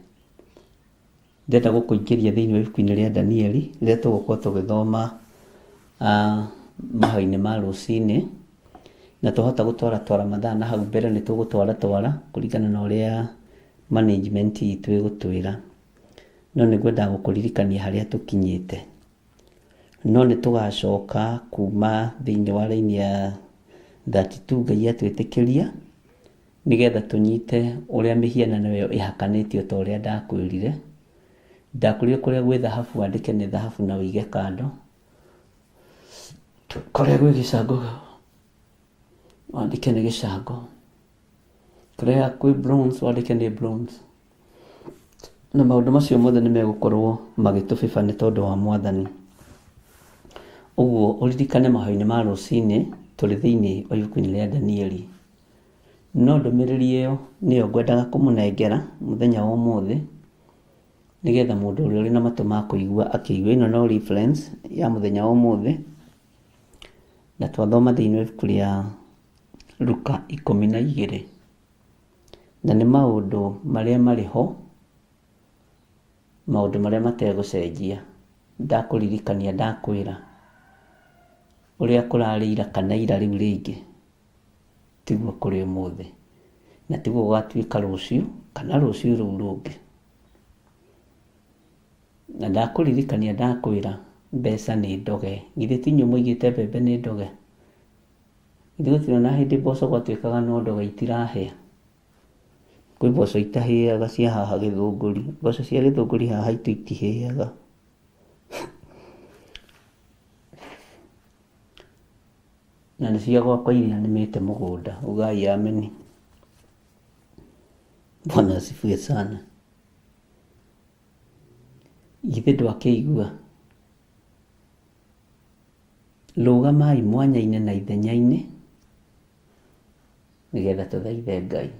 Ndĩrenda gũkũingĩria thĩinĩ wa ibuku-inĩ rĩa Danieli rĩrĩa tũgũkorwo tũgĩthoma mahoya-inĩ ma rũcinĩ, na twahota gũtwaratwara mathaa na hau mbere nĩ tũgũtwaratwara kũringana na ũrĩa management itũ ĩgũtwĩra. No nĩ ngwendaga gũkũririkania harĩa tũkinyĩte. No nĩ tũgacoka kuma thĩinĩ wa raini ya 32 Ngai atwĩtĩkĩria, nĩgetha tũnyite ũrĩa mĩhianano ĩyo ĩhakanĩtio ta ũrĩa ndakwĩrire. Ndakwĩrire kũrĩa gwĩ thahabu wandĩke nĩ thahabu na ũige kando. Kũrĩa gwĩ gĩcango wandĩke nĩ gĩcango. Kũrĩa kwĩ bronze wandĩke nĩ bronze. Na maũndũ macio mothe nĩ megũkorwo magĩtũbĩba nĩ tondũ wa Mwathani. Ũguo ũririkane mahoya-inĩ ma rũcinĩ tũrĩ thĩinĩ wa ibuku-inĩ rĩa Danieli. No ndũmĩrĩri ĩyo nĩyo ngwendaga kũmũnengera mũthenya wa ũmũthĩ, nĩgetha mũndũ ũrĩa ũrĩ na matũ ma kũigua akĩigue. Ĩno no reference ya mũthenya wa ũmũthĩ, na twathoma thĩinĩ wa ibuku rĩa Luka 12. Na nĩ maũndũ marĩa marĩ ho, maũndũ marĩa mategũcenjia. Ndakũririkania ndakwĩra, ũrĩa kũrarĩ ira kana ira rĩu rĩngĩ, tiguo kũrĩ ũmũthĩ. Na tiguo gũgatuĩka rũciũ kana rũciũ rũu rũngĩ. Na ndakũririkania ndakwĩra, mbeca nĩ ndoge. Githĩ ti inyuĩ mũigĩte mbembe nĩ ndoge? Githĩ gũtirĩ ona hĩndĩ mboco gwatuĩkaga no ndoge itirahĩa? Kwĩ mboco itahĩaga cia haha Gĩthũngũri. Mboco cia Gĩthũngũri haha haitũ itihĩaga. Na nĩ cia gwakwa iria nĩmĩte mũgũnda. Ugai ameni. Bwana asifiwe sana. Githĩ ndwakĩigua? Rũgamai mwanya-inĩ na ithenya-inĩ nĩgetha tũthaithe Ngai.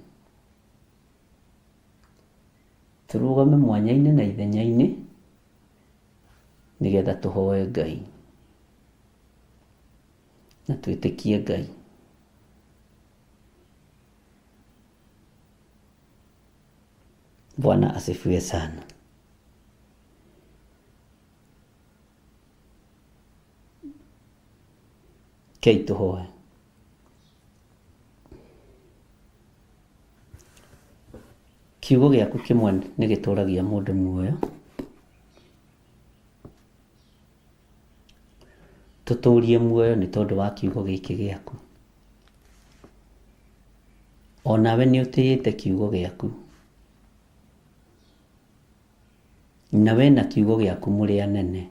Tũrũgame mwanya-inĩ na ithenya-inĩ nĩgetha tũhoe Ngai na twĩtĩkie Ngai. Bwana asifiwe sana. Rekei tũhoe. Kiugo gĩaku kĩmwe nĩ gĩtũragia mũndũ muoyo. Tũtũrie muoyo nĩ tondũ wa kiugo gĩkĩ gĩaku. O nawe nĩ ũtĩĩte kiugo gĩaku. Na we na kiugo gĩaku mũrĩ anene.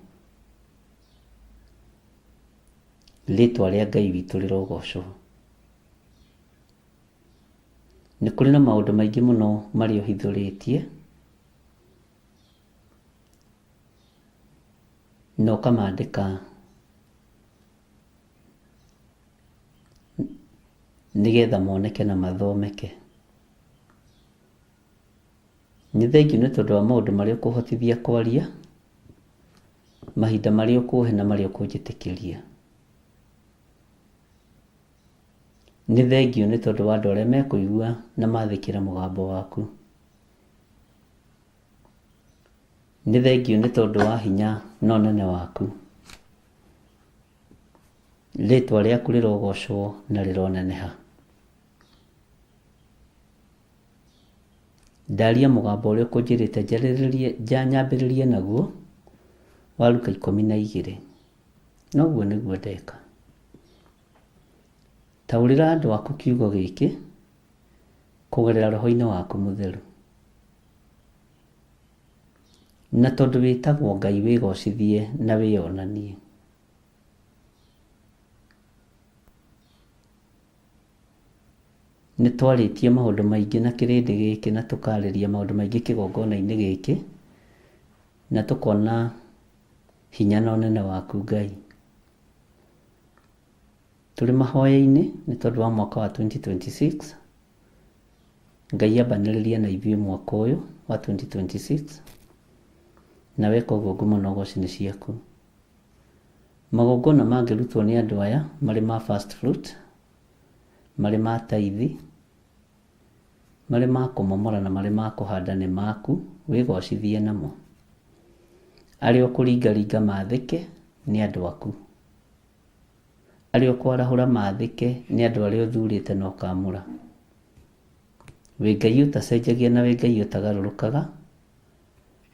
Rĩtwa rĩa Ngai witũ rĩrogocwo. Nĩ kũrĩ na maũndũ maingĩ mũno marĩa ũhithũrĩtie, na ũkamandĩka nĩgetha moneke na mathomeke. Nĩ thengiũ nĩ tondũ wa maũndũ marĩa ũkũhotithia kwaria, mahinda marĩa ũkũhe na marĩa ũkũnjĩtĩkĩria. Nĩ thengiũ nĩ tondũ wa andũ arĩa mekũigua na mathĩkĩre mũgambo waku. Nĩ thengiũ nĩ tondũ wa hinya na ũnene waku. Rĩtwa rĩaku rĩrogocwo na rĩroneneha. Ndaria mũgambo ũrĩa ũkũnjĩrĩte njarĩrĩrie nyambĩrĩrie naguo wa Luka 12. Noguo nĩguo ndeka. Taũrĩra andũ aku kiugo gĩkĩ kũgerera roho-inĩ waku mũtheru. Na tondũ wĩtagwo Ngai wĩgocithie na wĩonanie. Nĩ twarĩtie maũndũ maingĩ na kĩrĩndĩ gĩkĩ na tũkarĩria maũndũ maingĩ kĩgongona-inĩ gĩkĩ na tũkona hinya na ũnene waku Ngai. Tũrĩ mahoya-inĩ nĩ tondũ wa mwaka wa 2026, Ngai ambanĩrĩria na ithuĩ mwaka ũyũ wa 2026, na weka ũguo ngumo na ũgoci nĩ ciaku. Magongona mangĩrutwo nĩ andũ aya marĩ ma first fruit, marĩ ma taithi, marĩ ma kũmomora na marĩ ma kũhanda nĩ maku, wĩgocithie namo. Arĩa ũkũringaringa maathĩke nĩ andũ aku. Arĩa ũkwarahũra maathĩke nĩ andũ arĩa ũthurĩte na ũkaamũra. Wĩ Ngai ũtacenjagia na wĩ Ngai ũtagarũrũkaga,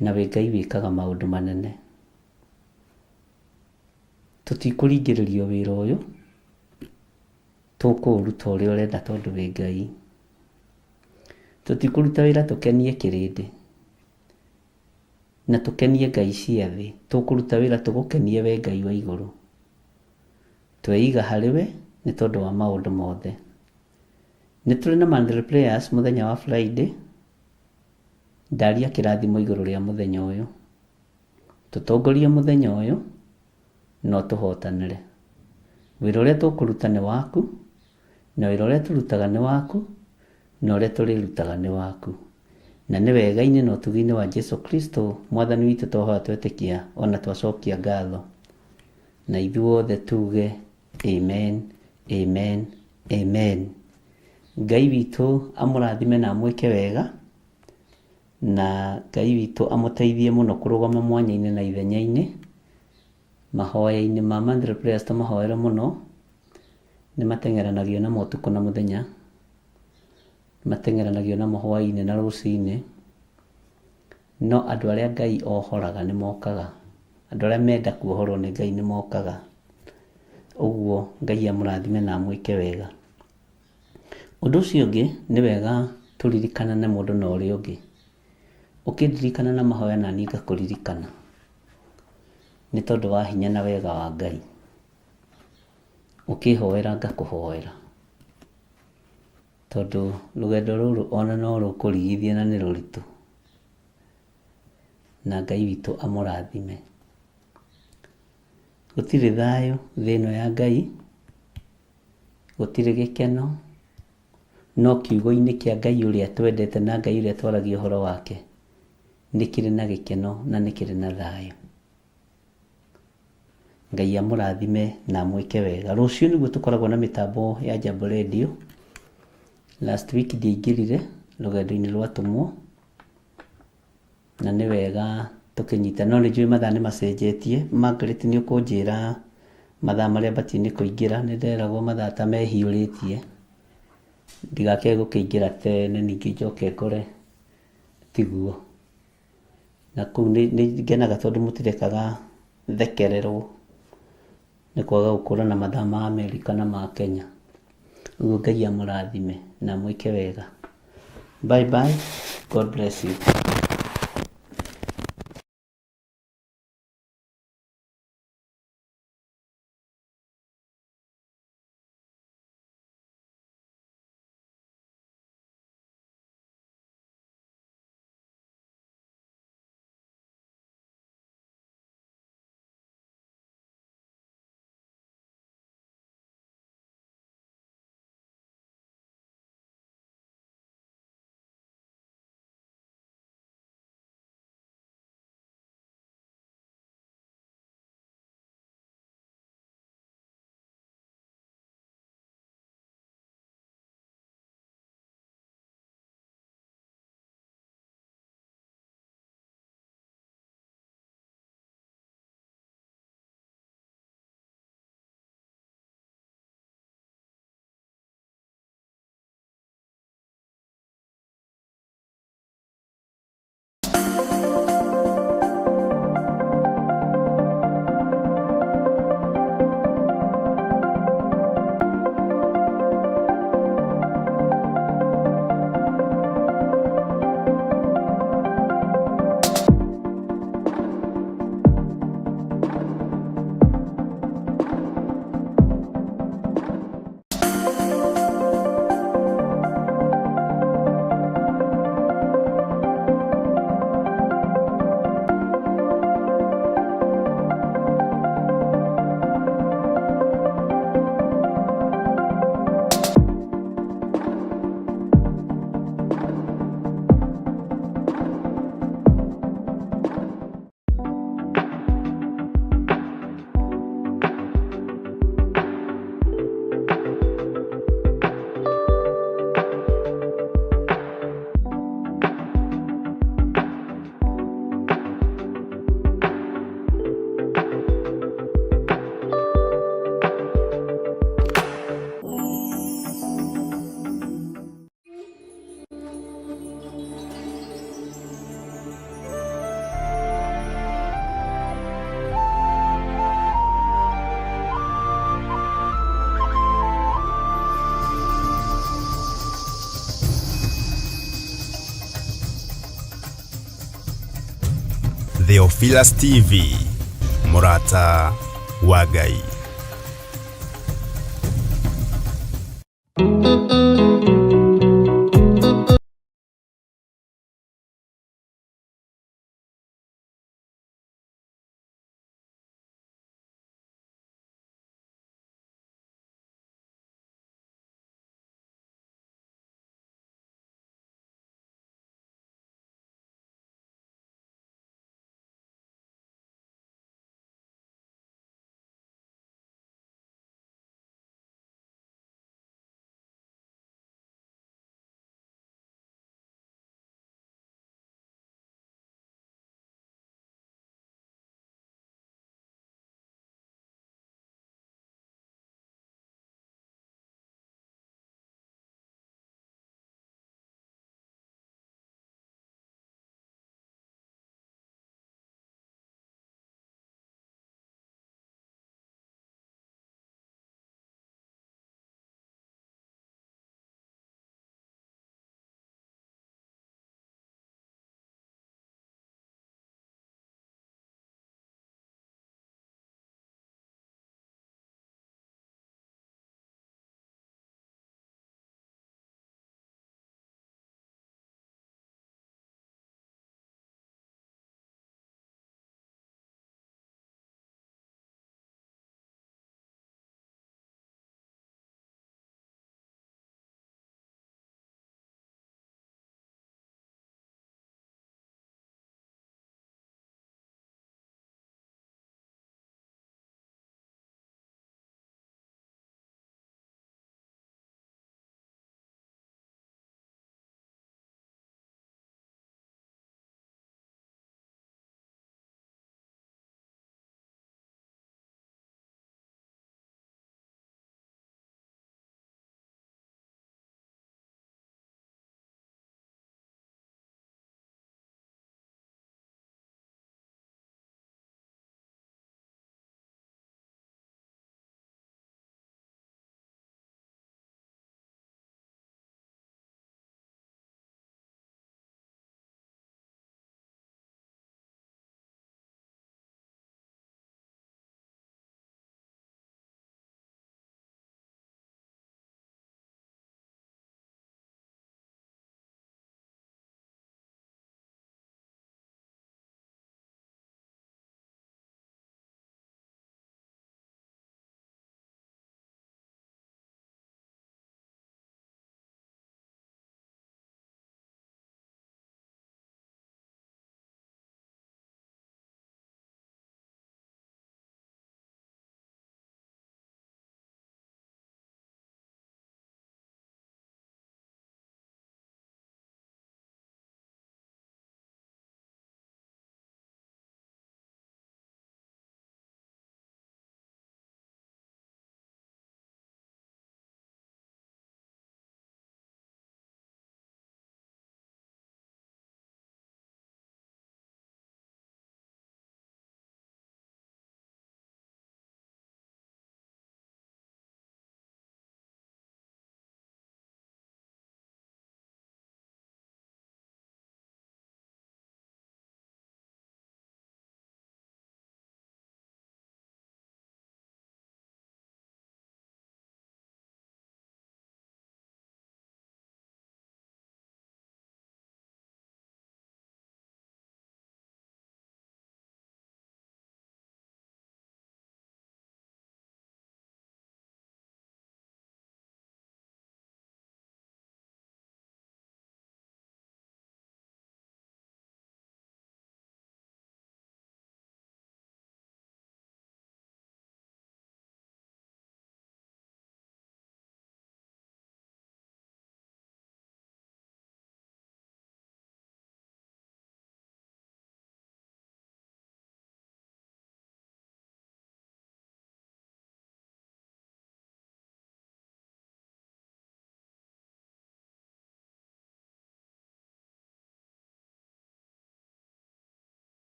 na wĩ Ngai wĩkaga maũndũ manene. Tũtikũringĩrĩrio wĩra ũyũ, tũkũũruta ũrĩa ũrenda tondũ wĩ Ngai. Tũtikũruta wĩra tũkenie kĩrĩndĩ, na tũkenie ngai cia thĩ, tũkũruta wĩra tũgũkenie we Ngai wa igũrũ. Tweiga harĩ we nĩ tondũ wa maũndũ mothe. Nĩ tũrĩ na monthly prayers mũthenya wa Friday, ndaria kĩrathimo igũrũ rĩa mũthenya ũyũ. Tũtongorie mũthenya ũyũ na ũtũhotanĩre. Wĩra ũrĩa tũkũruta nĩ waku, na wĩra ũrĩa tũrutaga nĩ waku, na ũrĩa tũrĩrutaga nĩ waku. Na nĩ wega-inĩ na ũtugi-inĩ wa Jesu Kristo Mwathani witũ twahoya twetĩkia ona twacokia ngatho. Na ithuothe tuge amen, amen, amen. Ngai witũ amũrathime na amwĩke wega, na Ngai witũ amũteithie mũno kũrũgama mwanya-inĩ na ithenya-inĩ. Mahoya-inĩ ma monthly prayers tũmahoere mũno, nĩ mateng'eranagio namo ũtukũ na mũthenya, nĩ mateng'eranagio namo hwaĩ-inĩ na rũcinĩ, no andũ arĩa Ngai ohoraga nĩ mokaga, andũ arĩa menda kuohorwo nĩ Ngai nĩ mokaga. Ũguo Ngai amũrathime na amwĩke wega. Ũndũ ũcio ũngĩ nĩ wega tũririkanane mũndũ na ũrĩa ũngĩ. Ũkĩndirikana na mahoya naniĩ ngakũririkana, nĩ tondũ wa hinya na wega wa Ngai. Ũkĩhoera ngakũhoera, tondũ rũgendo rũrũ ona no rũkũrigithia na nĩ rũritũ. Na Ngai witũ amũrathime. Gũtirĩ thayũ thĩ ĩno ya Ngai, gũtirĩ gĩkeno, no kiugo-inĩ kĩa Ngai ũrĩa twendete na Ngai ũrĩa twaragia ũhoro wake, nĩ kĩrĩ na gĩkeno na nĩ kĩrĩ na thayũ. Ngai amũrathime na amwĩke wega. Rũciũ nĩguo tũkoragwo na mĩtambo ya Jambo Radio. Last week ndiaingĩrire rũgendo-inĩ rwa atũmwo, na nĩ wega tũkĩnyita, no nĩ njũĩ mathaa nĩ macenjetie. Margaret nĩ ũkũnjĩra mathaa marĩa batiĩ nĩ kũingĩra, nĩ nderagwo mathaa ta mehiũrĩtie, ndigakĩage gũkĩingĩra tene ningĩ njoke ngore tiguo. Na kũu nĩ ngenaga tondũ mũtirekaga thekererwo nĩ kwaga gũkũrana mathaa ma Amerika na ma Kenya. Ũguo Ngai amũrathime na amwĩke wega. Bye bye, God bless you. Theophilus TV, mũrata wa Ngai.